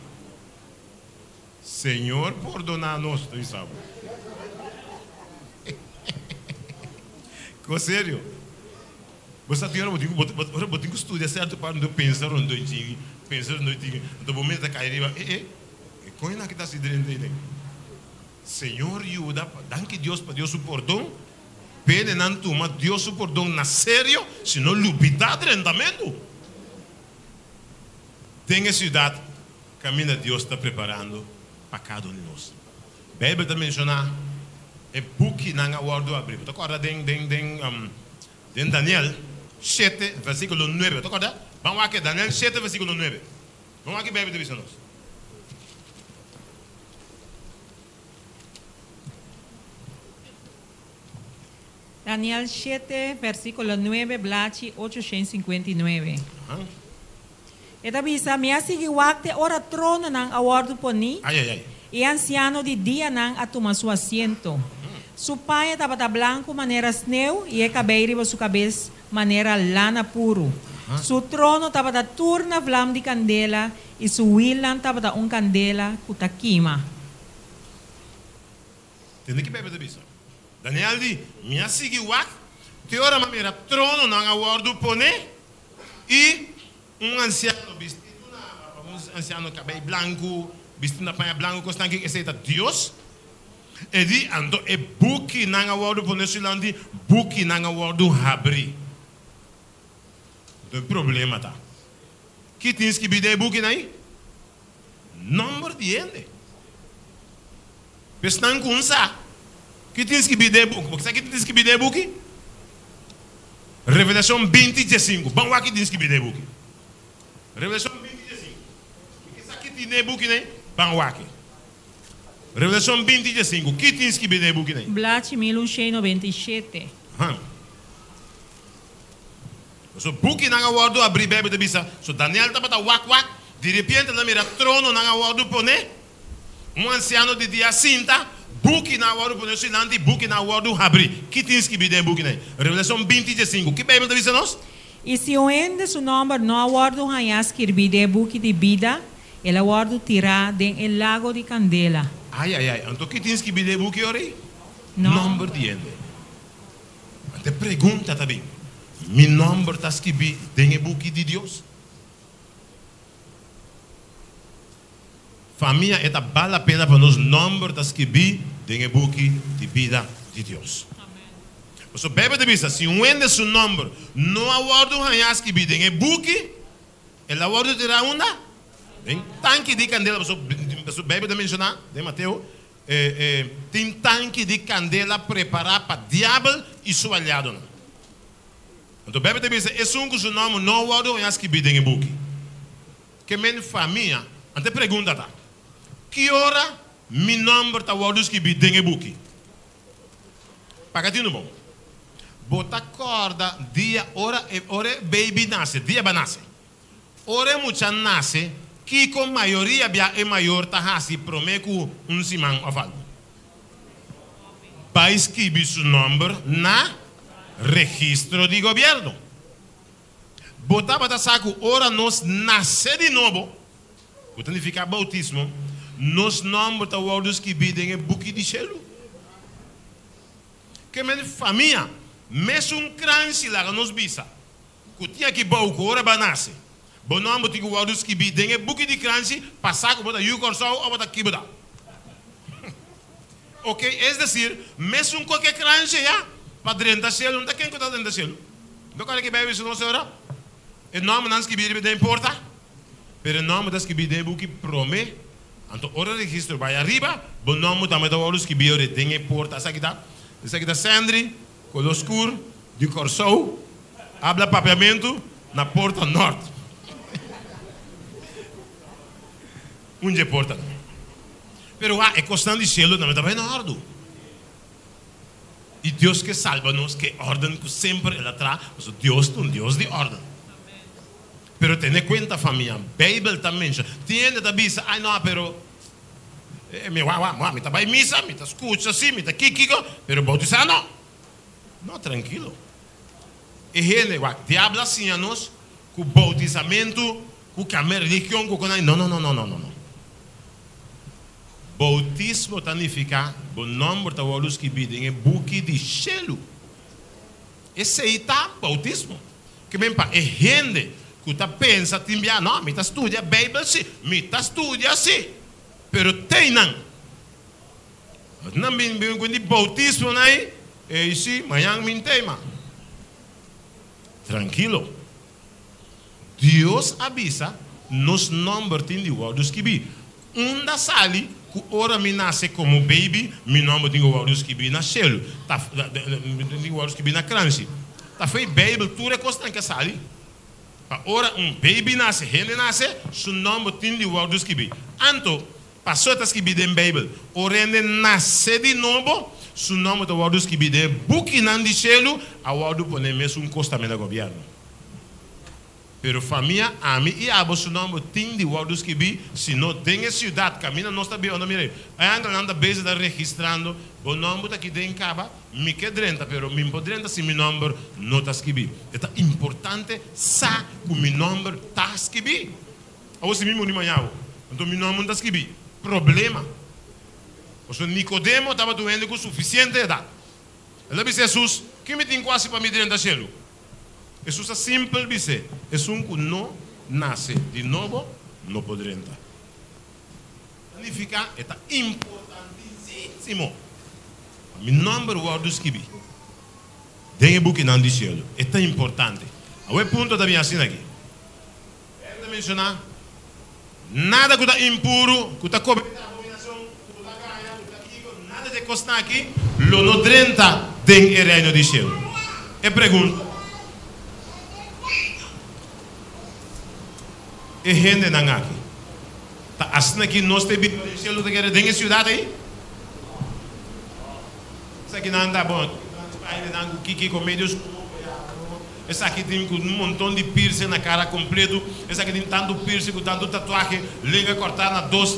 Señor pordoná nos, ta bisa bo. Kos serio. Bo sa tin ora bo tin ku ora bo tin ku studia sèrto parti anto pensa rondó i chigi, pensa rondó i chigi, anto bo mester ta kai riba, e e, e koño aki ta hasi drenta ei den. Señor yuda, danki Dios pa Dios su pordon, pene nan tuma Dios su pordon na serio, si no lubida drentamentu den e ciudad caminda Dios ta preparando pa cada un di nos. Beibel ta menshoná e bukinan a wòrdu abrí. Bo ta kòrda den den den den Daniel shete versíkulo nuebe. Bo ta kòrda? Ban wak e Daniel shete versíkulo nuebe. Ban wak ke Beibel ta bisa nos. Daniel shete versíkulo nuebe blachi 859. E ta bisa, Mi a sigui wak te ora trononan a wòrdu poní Ai, ai, ai. i e ansiano di dianan a tuma su asiento. Su paña tabata blanku manera sneu i e kabei riba su kabes manera lana puru. Su trono tabata tur na vlam di kandela i su wilnan tabata un kandela ku ta kima. Tende ki Beibel ta bisa. Daniel di, Mi a sigui wak te ora mi a mira trononan a wòrdu poné i un ansiano bisti na un ansiano kabei blanku, bisti na paña blanku, kosnan ki esei ta Dios. E di, Anto e bukinan a wòrdu poné su lanti, bukinan a wòrdu habrí. Anto e problema ta, ki tin skibí den e bukinan ei? Nòmber di hende. Esnan ku un sa ki tin skibí den e buki. Bo sa ki tin skibí den e buki? Revelashon 20 diesinku. Ban wak ki tin skibí den e buki. Revelashon 20 diesinku. Mi ke sa ki tin den e buki nei? Ban wak. Revelashon 20 diesinku. Ki tin skibí den e buki nei? Blachi 1197. Ahan. So bukinan a wòrdu abrí, Beibel ta bisa. So Daniel tabata wak wak, diripiente el a mira trononan a wòrdu poné, un ansiano di dia a sinta, bukinan a wòrdu poné su dilanti i bukinan a wòrdu habrí. Ki tin skibí den e bukinan ei? Revelashon 20 diesinku. Ki Beibel ta bisa nos? I si un hende su nòmber no a wòrdu hañá skirbí den e buki di bida, el a wòrdu tirá den e lago di kandela. Ai, ai, ai. Anto ki tin skibí den e buki ora ei? Nòmber di hende. Anto e pregunta ta bin, Mi nòmber ta skibí den e buki di Dios? Famia, e ta bal la pena pa nos nòmber ta skibí den e buki di bida di Dios. Pasobra Beibel ta bisa, si un hende su nòmber no a wòrdu hañá skibí den e buki, el a wòrdu tirá unda? Den tanki di kandela. Pasobra Beibel ta menshoná den Mateo Tin tanki di kandela prepará pa Diabel i su aliadonan. Anto Beibel ta bisa, Esun ku su nòmber no wòrdu hañá skibí den e buki. Ke men famia. Anto e pregunta ta, Ki ora mi nòmber ta wòrdu skibí den e buki? Paga tinu bon. Bo ta kòrda dia ora e ora e beibi nase, dia bo a nase. Ora e mucha nase, kiko mayoria bia e mayor ta hasi promé ku un siman òf algu? Bai skibi su nòmber na registro di gobièrnu. Bo tabata sa ku ora nos nase di nobo, ku ta nifiká boutismo, nos nòmber ta wòrdu skibí den e buki di shelu? Ke men famia, mesun kranshi laga nos bisa. Ku tin aki bou ku ora bo a nase, bo nòmber tin ku wòrdu skibí den e buki di kranshi pa sa ku bo ta yu Kòrsou òf bo ta ki bo ta. Oke, es desir, mesun koke kranshi ya pa drenta shelu, no ta ken ku ta drenta shelu. No kòrda ki Beibel bisa nos ora? E nòmbernan skibí riba den porta, pero e nòmber ta skibí den e buki promé. Anto ora registro bai ariba, bo nòmber tambe ta wòrdu skibí ora den e porta. Esaki ta, esaki ta Sandry, koló skur, di Kòrsou. Habla papiamentu na porta nort. Un dje portanan. Pero wak, e kosnan di shelu tambe ta bai na òrdu. I Dios ke salba nos ku e órden ku semper el a traha, pasobra Dios ta un Dios di órden. Pero tene kuenta famia, Beibel ta mensha. Tin hende ta bisa, ai no, pero mi wak, wak, wak, mi ta bai misa, mi ta skucha si, mi ta kikiko, pero boutisá no. No, trankilo. E hende wak diablo a siña nos ku boutisamentu, ku kambia religion, ku konai. No, no, no, no, no, no, no. Boutismo ta nifiká bo nòmber ta wòrdu skibí den e buki di shelu. Esei ta boutismo. Ke men pa e hende ku ta pensa tin bia, no, mi ta studia Beibel si, mi ta studia si, pero teinan. Nan bin bin ku di boutismo nan ei si mañan min tema. Trankilo. Dios a bisa nos nòmber tin di wòrdu skibí. Unda sali ku ora mi nase komo baby, mi nòmber tin ku wòrdu skibí na shelu, ta tin ku wòrdu skibí na kranshi. Ta fo'i Beibel tur e kosnan ke sali. Pa ora un baby nase, hende nase, su nòmber tin di wòrdu skibí. Anto, Paso e ta skibí den Beibel, Ora hende nase di nobo, su nòmber ta wòrdu skibí den e bukinan di shelu, a wòrdu poné mesun kos tambe na gobièrnu. Pero famia, ami i abo su nòmber tin di wòrdu skibí, si no den e siudat kaminda nos ta biba. Anto mira, e angelnan ta bezig ta registrando, Bo nòmber ta aki den kaba, mi ke drenta, pero mi por drenta si mi nòmber no ta skibí. E ta importante sa ku mi nòmber ta skibí. Awor si mi muri maña awo, anto mi nòmber no ta skibí. Problema. Pasobra Nikodemo tabata un hende ku sufisiente edat. El a bisa Hesus, Ke mi tin ku hasi pa mi drenta shelu? Hesus a simpel bis'é, Esun ku no nase di nobo no por drenta. Ta nifiká e ta importantisísimo pa mi nòmber wòrdu skibí den e bukinan di shelu. E ta importante. Awor e punto ta bin asina aki. Bijbel ta menshoná, Nada ku ta impuru, ku ta kometé abominashon, ku ta gaña, ku ta kiko, nada di e kosnan akí lo no drenta den e Reino di shelu. E pregunta E hendenan akí ta asina ki nos ta biba den shelu ta kere den e siudat ei? Esakinan ta bon, nan ku kiko medio Esaki tin ku un monton di piercing na kara kompletu. Esaki tin tantu piercing ku tantu tatuahe, lenga kòrtá na dos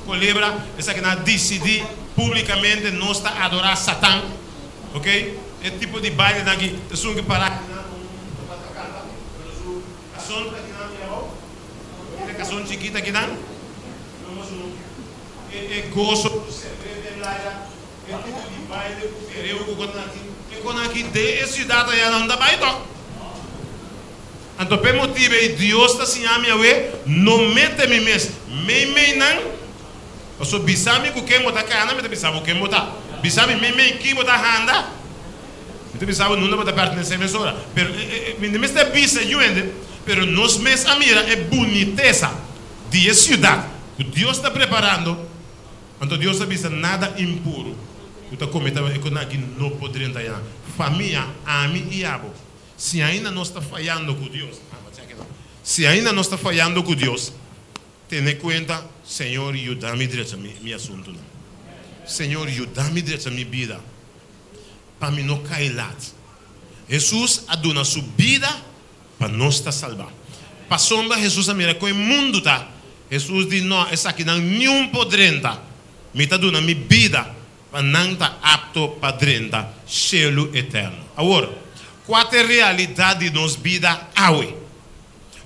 kolebra. Esaki nan a disidí públikamente nos ta adorá Satan. Ok, e tipo di bailenan aki esun ke pará akinan ku un ta kanta, pero su kason ta akinan di abou. E kason chikit akinan, e goso ku serveta e playa. E tipo di baile ku pereu ku kon aki, e kon aki den e siudat aya nan ta bai tòg. Anto p'e motibu ei Dios ta siña mi awe, no mete mi mes meimei nan, pasobra bisa mi ku ken bo ta kana, mi ta bisa bo ken bo ta. Bisa mi meimei ki bo ta handa, mi ta bisa bo nunda bo ta pertenesé mesora. Pero mi no mester bisa yu hende, pero nos mes a mira e bunitesa di e siudat ku Dios ta preparando. Anto Dios a bisa, Nada impuru ku ta kome ta e kosnan aki no por drenta ayá. Famia, ami i abo, si ainda nos ta fayando ku Dios, si ainda nos ta fayando ku Dios, tene kuenta, Señor, yuda mi drecha mi asuntunan. Señor, yuda mi drecha mi bida pa mi no kai lat. Hesus a duna su bida Pa nos ta salbá. Pasobra Hesus a mira kon e mundu ta, Hesus di, No, esakinan niun por drenta. Mi ta duna mi bida pa nan ta apto pa drenta shelu eterno. Awor, kua ta e realidat di nos bida awe?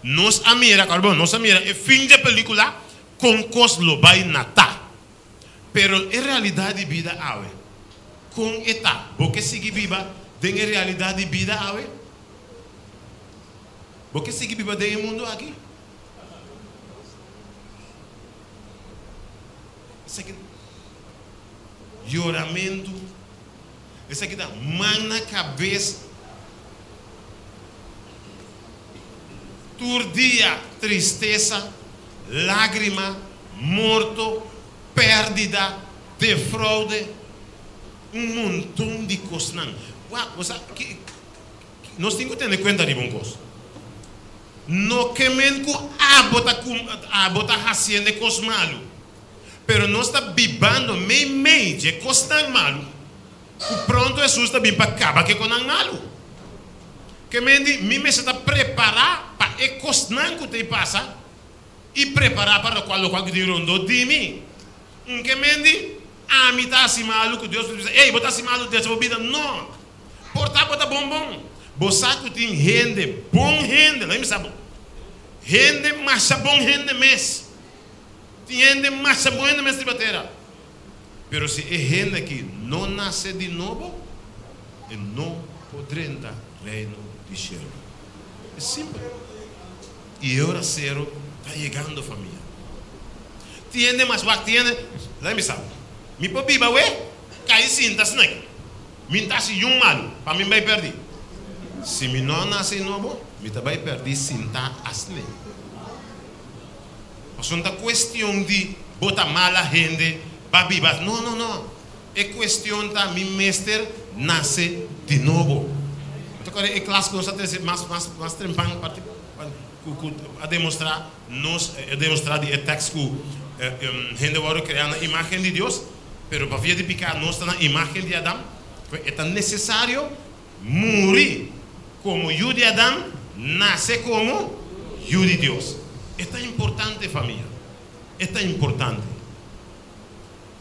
Nos a mira, kòrda bon, nos a mira e fin dje pelíkula kon kos lo bai na ta. Pero e realidat di bida awe, kon e ta? Bo ke sigui biba den e realidat di bida awe? Bo ke sigui biba den e mundu aki? Esaki yoramentu, esaki ta man na kabes tur dia, tristesa, lágrima, morto, pèrdida, defraude, un monton di kosnan. Wak, bo sa ki. Nos tin ku tene kuenta riba un kos. No ke men ku abo ta abo ta hasiendo e kos malu, pero nos ta bibando meimei dje kosnan malu ku pronto Hesus ta bin pa kaba ke konan malu. Ke men di mi mester ta prepará pa e kosnan ku ta i pasa i prepará pa lokual lokual ku tin rondó di mi. Un ke men di ami ta hasi malu ku Dios por bisa, ey bo ta hasi malu desa bo bida. No! Por ta bo ta bon bon. Bo sa ku tin hende, bon hende, lo mi sa bo. Hende masha bon hende mes. Tin hende masha bon hende mes riba tera. Pero si e hende aki no nase di nobo, e no por drenta Reino di shelu. E simpel. I e ora sero ta yegando famia. Tin hende mas wak, tin hende, lo mi sa bo. Mi por biba awe, kai sinta snèk. Mi n'ta hasi yun malu, pa mi bai pèrdí. Si mi no a nase nobo, mi ta bai pèrdí sintá asne. Pasobra no ta cuestion di bo ta mala hende ba biba. No, no, no. E cuestion ta mi mester nace di nobo. Bo ta corda e klas cu nos a trece mas, mas, mas trempan parti cu, cu a demostra nos, a demostra di e tekst cu hende wordo crea na imagen di Dios, pero pa via di pica nos ta na imagen di Adam. E ta necesario muri komo yu di Adam, nase komo yu di Dios. E ta importante, famia. E ta importante.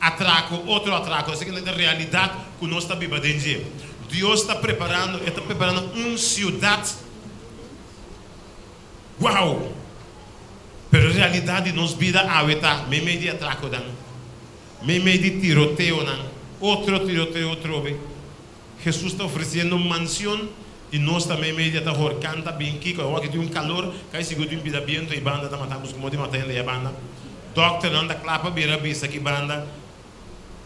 Atrako, otro atrako. Esaki ta e realidat ku nos ta biba den dje. Dios ta preparando, E ta preparando un siudat. Wow! Pero e realidat di nos bida awe ta meimei di atrakonan, meimei di tiroteonan, otro tiroteo trobe. Hesus ta ofreciendo un mansion y nos ta meimei di ata horcan ta bin kico awor aki tin un calor cay sigur tin pida biento y banda ta mata busca modo di mata hende ya banda doctornan ta cla pa bira bisa ki banda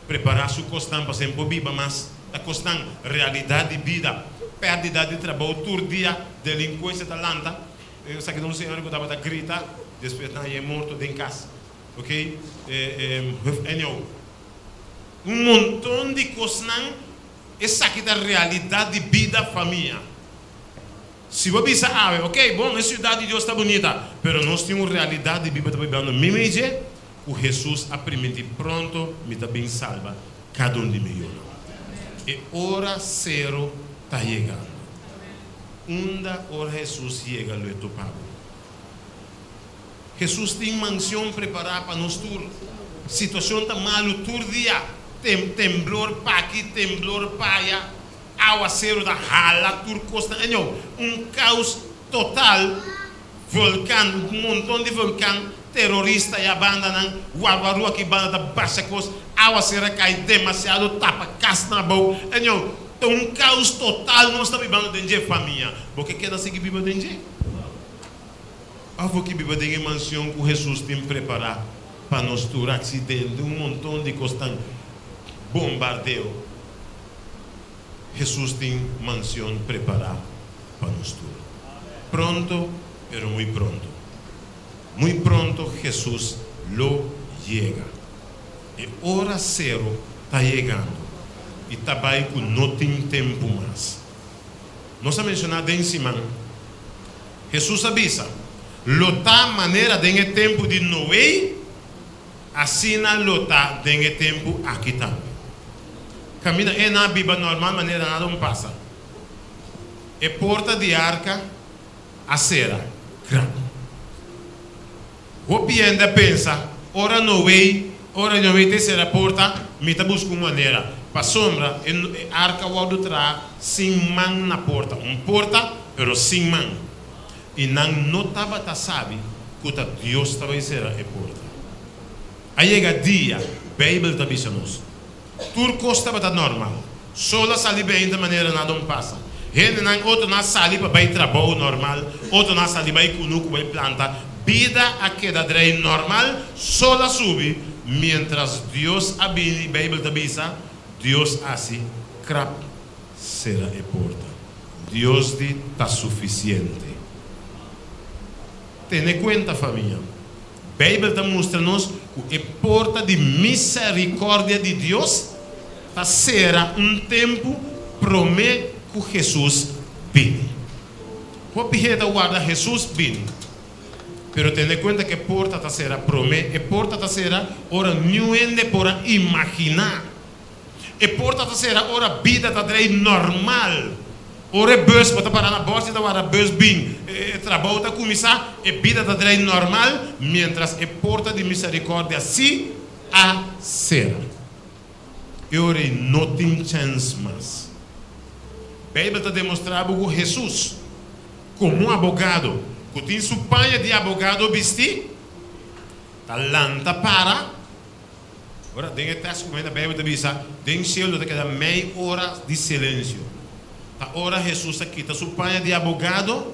prepara su cosnan pasobra por biba mas ta cosnan realidad di bida perdida di trabou tur dia delincuencia ta lanta esaki ta un señora cu tabata grita despues nan haye morto den cas ok anyhow. Un monton di kosnan, esaki ta realidat di bida famia. Si bo bisa awe, ok, bon, e siudat di Dios ta bunita, pero nos tin un realidat di biba ta bibando mimei dje, ku Hesus a primintí pronto mi ta bin salba kada un di mi yunan. E ora sero ta yegando. Unda ora Hesus yega lo e topa bo? Hesus tin mansion prepará pa nos tur. Situacion ta malu tur dia, tem temblor p'aki, temblor p'aya, awaceru ta hala tur cos na añou. Un caos total, volcan, un monton di volcan, terorista ya bandanan, warwaru aki banda ta basha cos, awaceru a cay demasiado tapa casnan abou. Añou, ta un caos total nos ta bibando den dje, famia. Bo ke keda sigui biba den dje? Afo ki biba den e mansion ku Hesus tin prepará pa nos tur? Aksidente, un monton di kosnan, bombardeo. Hesus tin mansion prepará pa nos tur. Pronto, pero muy pronto. Muy pronto Hesus lo yega. E ora sero ta yegando i ta bai ku no tin tempu mas. Nos a menshoná den siman. Hesus a bisa, Lo ta manera den e tempu di Noe, asina lo ta den e tempu aki tambe. Kaminda e nan a biba normal manera nada un pasa. E porta di arka a sera krak. Hopi hende a pensa, Ora Noe, ora Noe te sera porta, mi ta buska un manera. Pasobra e arka wòrdu traha sin man na porta, un porta pero sin man. I nan no tabata sabi ku ta Dios ta bai sera e porta. A yega dia, Beibel ta bisa nos, tur kos tabata normal. Sol a sali beinta manera nada un pasa. Hendenan otronan a sali pa bai trabou normal, otronan a sali bai kunuku bai planta. Bida a keda drei normal, sol a subi, mientras Dios a bini, Beibel ta bisa, Dios hasi krap sera e porta. Dios di ta sufisiente. Tene kuenta famia, Beibel ta mustra nos ku e porta di miserikòrdia di Dios ta sera un tempu promé ku Hesus bini. Hopi hende ta warda Hesus bini, pero tene kuenta ku e porta ta sera promé. E porta ta sera ora niun hende por a imaginá. E porta ta sera ora bida ta drei normal. Ora e bus, bo ta para na bòs i ta warda bus bin, e trabou ta kuminsá, e bida ta drei normal, miéntras e porta di miserikòrdia sí a sera. E ora ei no tin chèns mas. Beibel ta demostrá bo ku Hesus, komo abogado ku tin su paña di abogado bistí, ta lanta para. Ora, den e tèks ku mi na Beibel ta bisa, Den shelu ta keda mei ora di silensio. Ta ora Hesus a kita su paña di abogado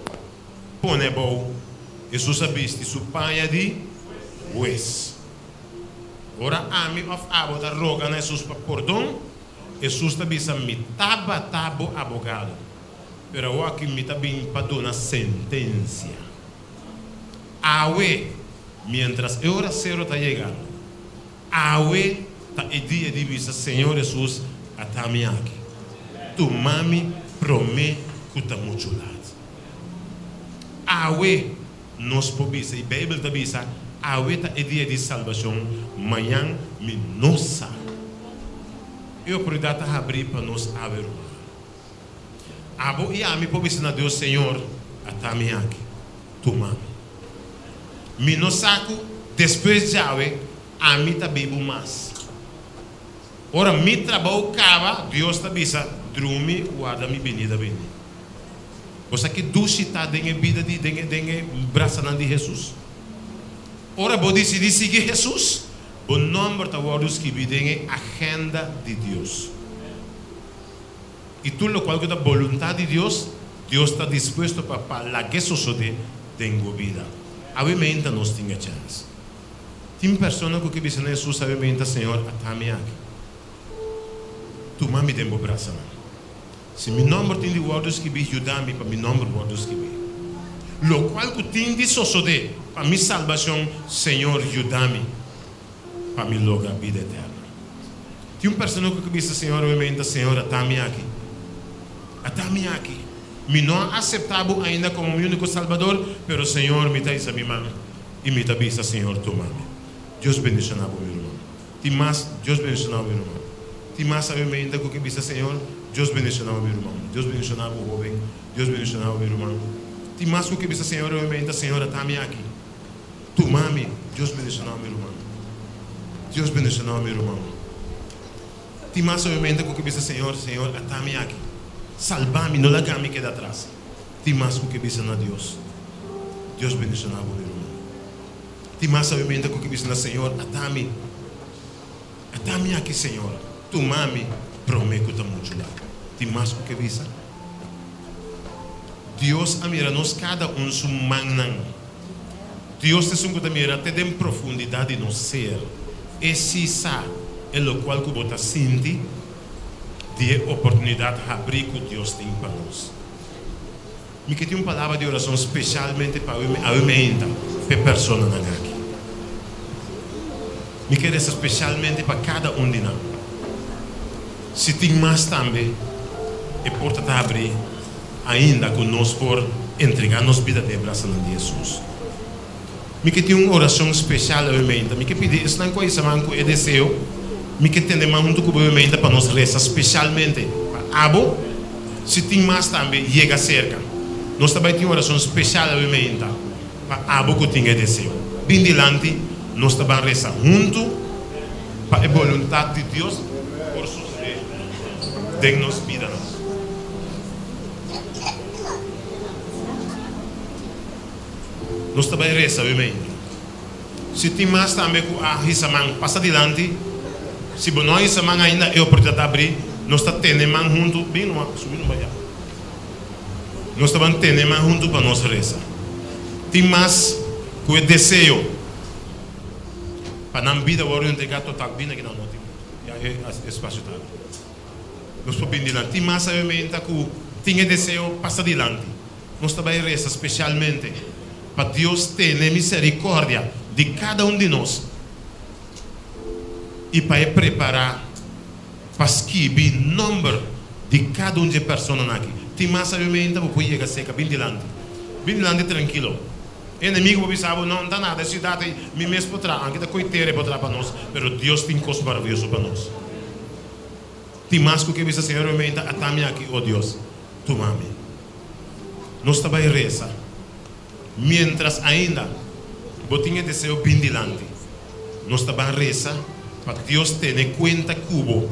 pone abou. Hesus a bisti su paña di hues. Ora ami òf abo ta roga na Hesus pa pordon, Hesus ta bisa, Mi tabata bo abogado, pero awor aki mi ta bin pa duna sentensia. Awe. Mientras e ora sero ta yegando, awe ta e dia di bisa, Señor Hesus, ata mi aki. Tuma mi prome ku ta muchu lat. Awe nos por bisa, i Beibel ta bisa, awe ta e dia di salbashon, mañan mi no sa. E oportunidat ta habrí pa nos awe, ruman. Abo i ami por bisa na Dios, Señor, ata mi aki, tuma mi. Mi no sa ku despues djawe ami ta bibu mas. Ora mi trabou kaba, Dios ta bisa, Drumi, warda mi binida bini. Bo sa ki dushi ta den e bida di den e den e brasanan di Hesus? Ora bo disidí sigui Hesus, bo nòmber ta wòrdu skibí den e agenda di Dios. I tur lokual ku ta boluntat di Dios, Dios ta dispuesto pa pa lag'é sosodé den bo bida. Awe meinta nos tin e chèns. Tin persona ku ke bisa na Hesus awe meinta, Señor, ata mi aki. Tuma mi den bo brasanan. Si mi nòmber tin di wòrdu skibí, yuda mi pa mi nòmber wòrdu skibí. Lokual ku tin di sosodé pa mi salbashon, Señor, yuda mi pa mi logra bida eterno. Tin un persona ku bisa Señor obviamente, Señor, ata mi aki. Ata mi aki. Mi no a aseptá bo ainda komo mi úniko Salbador, pero Señor, mi ta hisa mi man i mi ta bisa, Señor, tuma mi. Dios bendishoná bo, mi ruman. Tin mas, Dios bendishoná bo, mi ruman. Tin mas obviamente ku ke bisa, Señor, Dios bendishoná bo, mi ruman. Dios bendishoná bo, hóben. Dios bendishoná bo, mi ruman. Tin mas ku ke bisa, Señor, obviamente, Señor, ata mi aki. Tuma mi. Dios bendiciona mi ruman. Dios bendiciona mi ruman. Tin mas obviamente cu ke bisa Señor, Señor ata mi aki. Salba mi, no laga mi keda atras. Tin mas cu ke bisa na Dios. Dios bendiciona bo mi ruman. Tin mas obviamente cu ke bisa na Señor, ata mi. Ata mi aki Señor. Tuma mi prome cu ta mucho lat. Tin mas cu ke bisa? Dios a mira nos kada un su mannan. Dios ta esun ku ta mira te den profundidat di nos ser. E sí sa e lokual ku bo ta sinti di e oportunidat habrí ku Dios tin pa nos. Mi ke tin un palabra di orason spesialmente pa awe meinta p'e personanan aki. Mi ke resa spesialmente pa kada un di nan. Si tin mas tambe, e porta ta habrí ainda ku nos por entregá nos bida den e brasanan di Hesus. Mi ke tin un orashon spesial awe meinta. Mi ke pidi esnan ku a hisa man ku e deseo, mi ke tende man huntu ku bo awe meinta pa nos resa spesialmente pa abo. Si tin mas tambe, yega serka. Nos ta bai tin un orashon spesial awe meinta pa abo ku tin e deseo. Bin dilanti, nos ta ban resa huntu pa e boluntat di Dios por sosodé den nos bidanan. Nos ta bai resa awe mainta. Si tin mas tambe ku a hisa man, pasa dilanti. Si bo no a hisa man ainda, e oportunidat ta abrí. Nos ta tene man huntu. Bin numa, subi numa ya. Nos ta ban tene man huntu pa nos resa. Tin mas ku e deseo pa nan bida wòrdu entregá total. Bin aki nan no tin muchu. Ya e espasio ta abrí. Nos por bin dilanti. Tin mas awe mainta ku tin e deseo, pasa dilanti. Nos ta bai resa spesialmente pa Dios tene miserikòrdia di kada un di nos i pa e prepará pa skibi nòmber di kada un di e personanan aki. Tin mas sabiamenta bo por yega seka. Bin dilanti. Bin dilanti trankilo. E enemigu por bisa bo, No, no ta nada, e siudat ei mi mes por traha, anke ta koe tera e por traha pa nos, pero Dios tin kos maravioso pa nos. Tin mas ku ke bisa, Señor, mi menta ata mi aki, o Dios, tuma mi. Nos ta bai resa. Mientras ainda bo tin e deseo bin dilanti, nos ta ban resa pa Dios tene kuenta ku bo.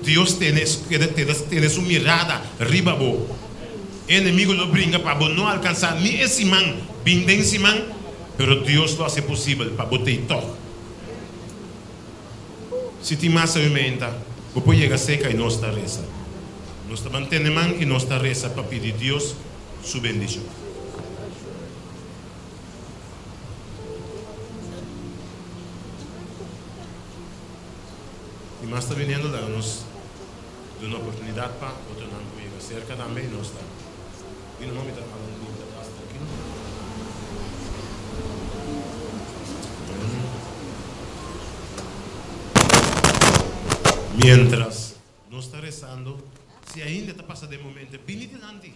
Dios tene tene su mirada riba bo. E enemigo lo bringa pa bo no alkansa ni e siman bin den siman, pero Dios lo hasi posibel pa bo tei tòg. Si tin mas aumenta, bo por yega seka i nos ta resa. Nos ta ban tene man i nos ta resa pa pidi Dios su bendishon. Tin mas ta biniendo, laga nos duna oportunidat pa otronan por yega serka tambe i nos ta bini. No, mi ta hala un bini atras trankilo. Mientras nos ta rezando, si ainda ta pasa den momento, bini dilanti.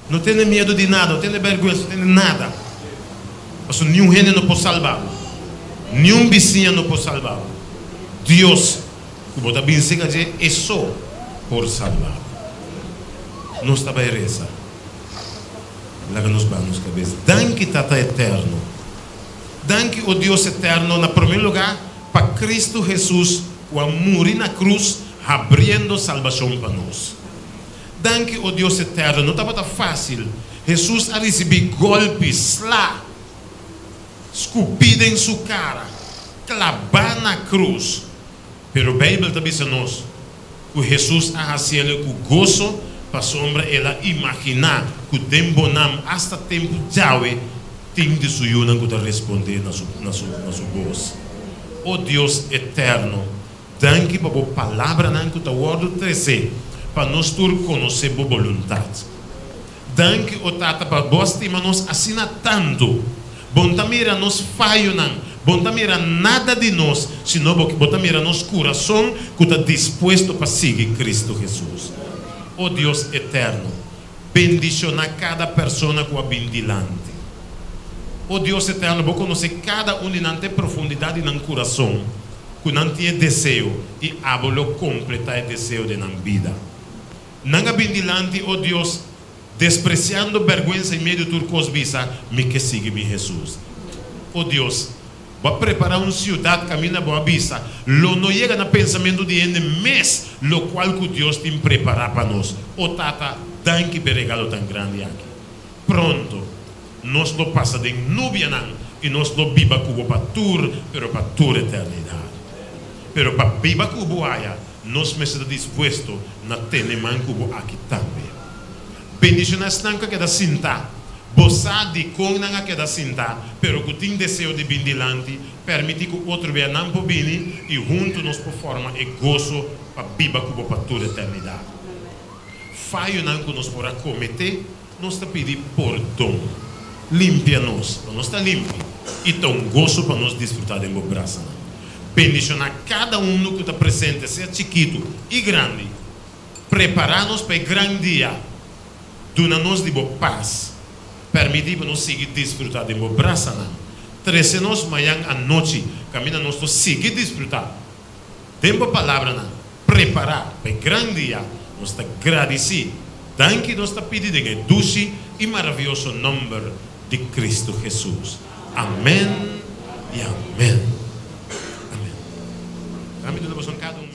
No tene miedo di nada, no tene bergüenza, no tene nada. Pasobra niun hende no por salba bo. Niun bisiña no por salba bo. Dios, ku bo ta bin serka dje, e so por salba bo. Nos ta bai resa. Laga nos baha nos kabes. Danki, Tata Eterno. Danki, o Dios Eterno, na promé lugá pa Kristu Hesus ku a muri na krus habriendo salbashon pa nos. Danki, o Dios Eterno. No tabata fásil. Hesus a risibí gòlpi, sla, skupí den su kara, klabá na krus. Pero Beibel ta bisa nos ku Hesus a hasiel ku goso pasobra el a imaginá ku den bo nam asta tempu djawe tin di su yunan ku ta respondé na su na su na su bos. O Dios Eterno, danki pa bo palabranan ku ta wòrdu tresé pa nos tur konosé bo boluntat. Danki, o Tata, pa Bo a stima nos asina tantu. Bo no ta mira nos fayonan, Bo no ta mira nada di nos, sino Bo Bo ta mira nos kurason ku ta dispuesto pa sigui Kristu Hesus. O Dios eterno, bendishoná kada persona ku a bin dilanti. O Dios eterno, Bo konosé kada un di nan te profundidat di nan kurason, ku nan tin e deseo, i Abo lo kompletá e deseo den nan bida. Nan a bin dilanti, o Dios, despresiando bèrgwensa i medio tur kos bisa, Mi ke sigui mi Hesus. O Dios, Bo a prepará un siudat kaminda Bo a bisa, Lo no yega na pensamentu di hende mes lokual ku Dios tin prepará pa nos. O Tata, danki p'e regalo tan grandi aki. Pronto, nos lo pasa den nubianan i nos lo biba ku Bo pa tur, pero pa tur eternidat. Pero pa biba ku Bo aya, Nos mester ta dispuesto na tene man ku bo aki tambe. Bendishoná esnan ku a keda sintá. Bo sa dikon nan a keda sintá, pero ku tin deseo di bin dilanti, permití ku otro bia nan por bini i huntu nos por forma e goso pa biba ku bo pa tur eternidat. Fayonan ku nos por a kometé, nos ta pidi pordon. Limpia nos, pa nos ta limpi, i ta un goso pa nos disfrutá den bo brasanan. Bendishoná kada unu ku ta presente, sea chikitu i grandi. Prepará nos pa e gran dia. Duna nos di bo pas. Permití pa nos sigui disfrutá den bo brasanan. Trese nos mañan anochi, kaminda nos lo sigui disfrutá den bo palabranan. Prepará pa e gran dia. Nos ta gradisí. Danki nos ta pidi den e dushi i maravioso nòmber di Kristu Hesus. Amèn i amèn. Amèn. Ami duna boso un kada un.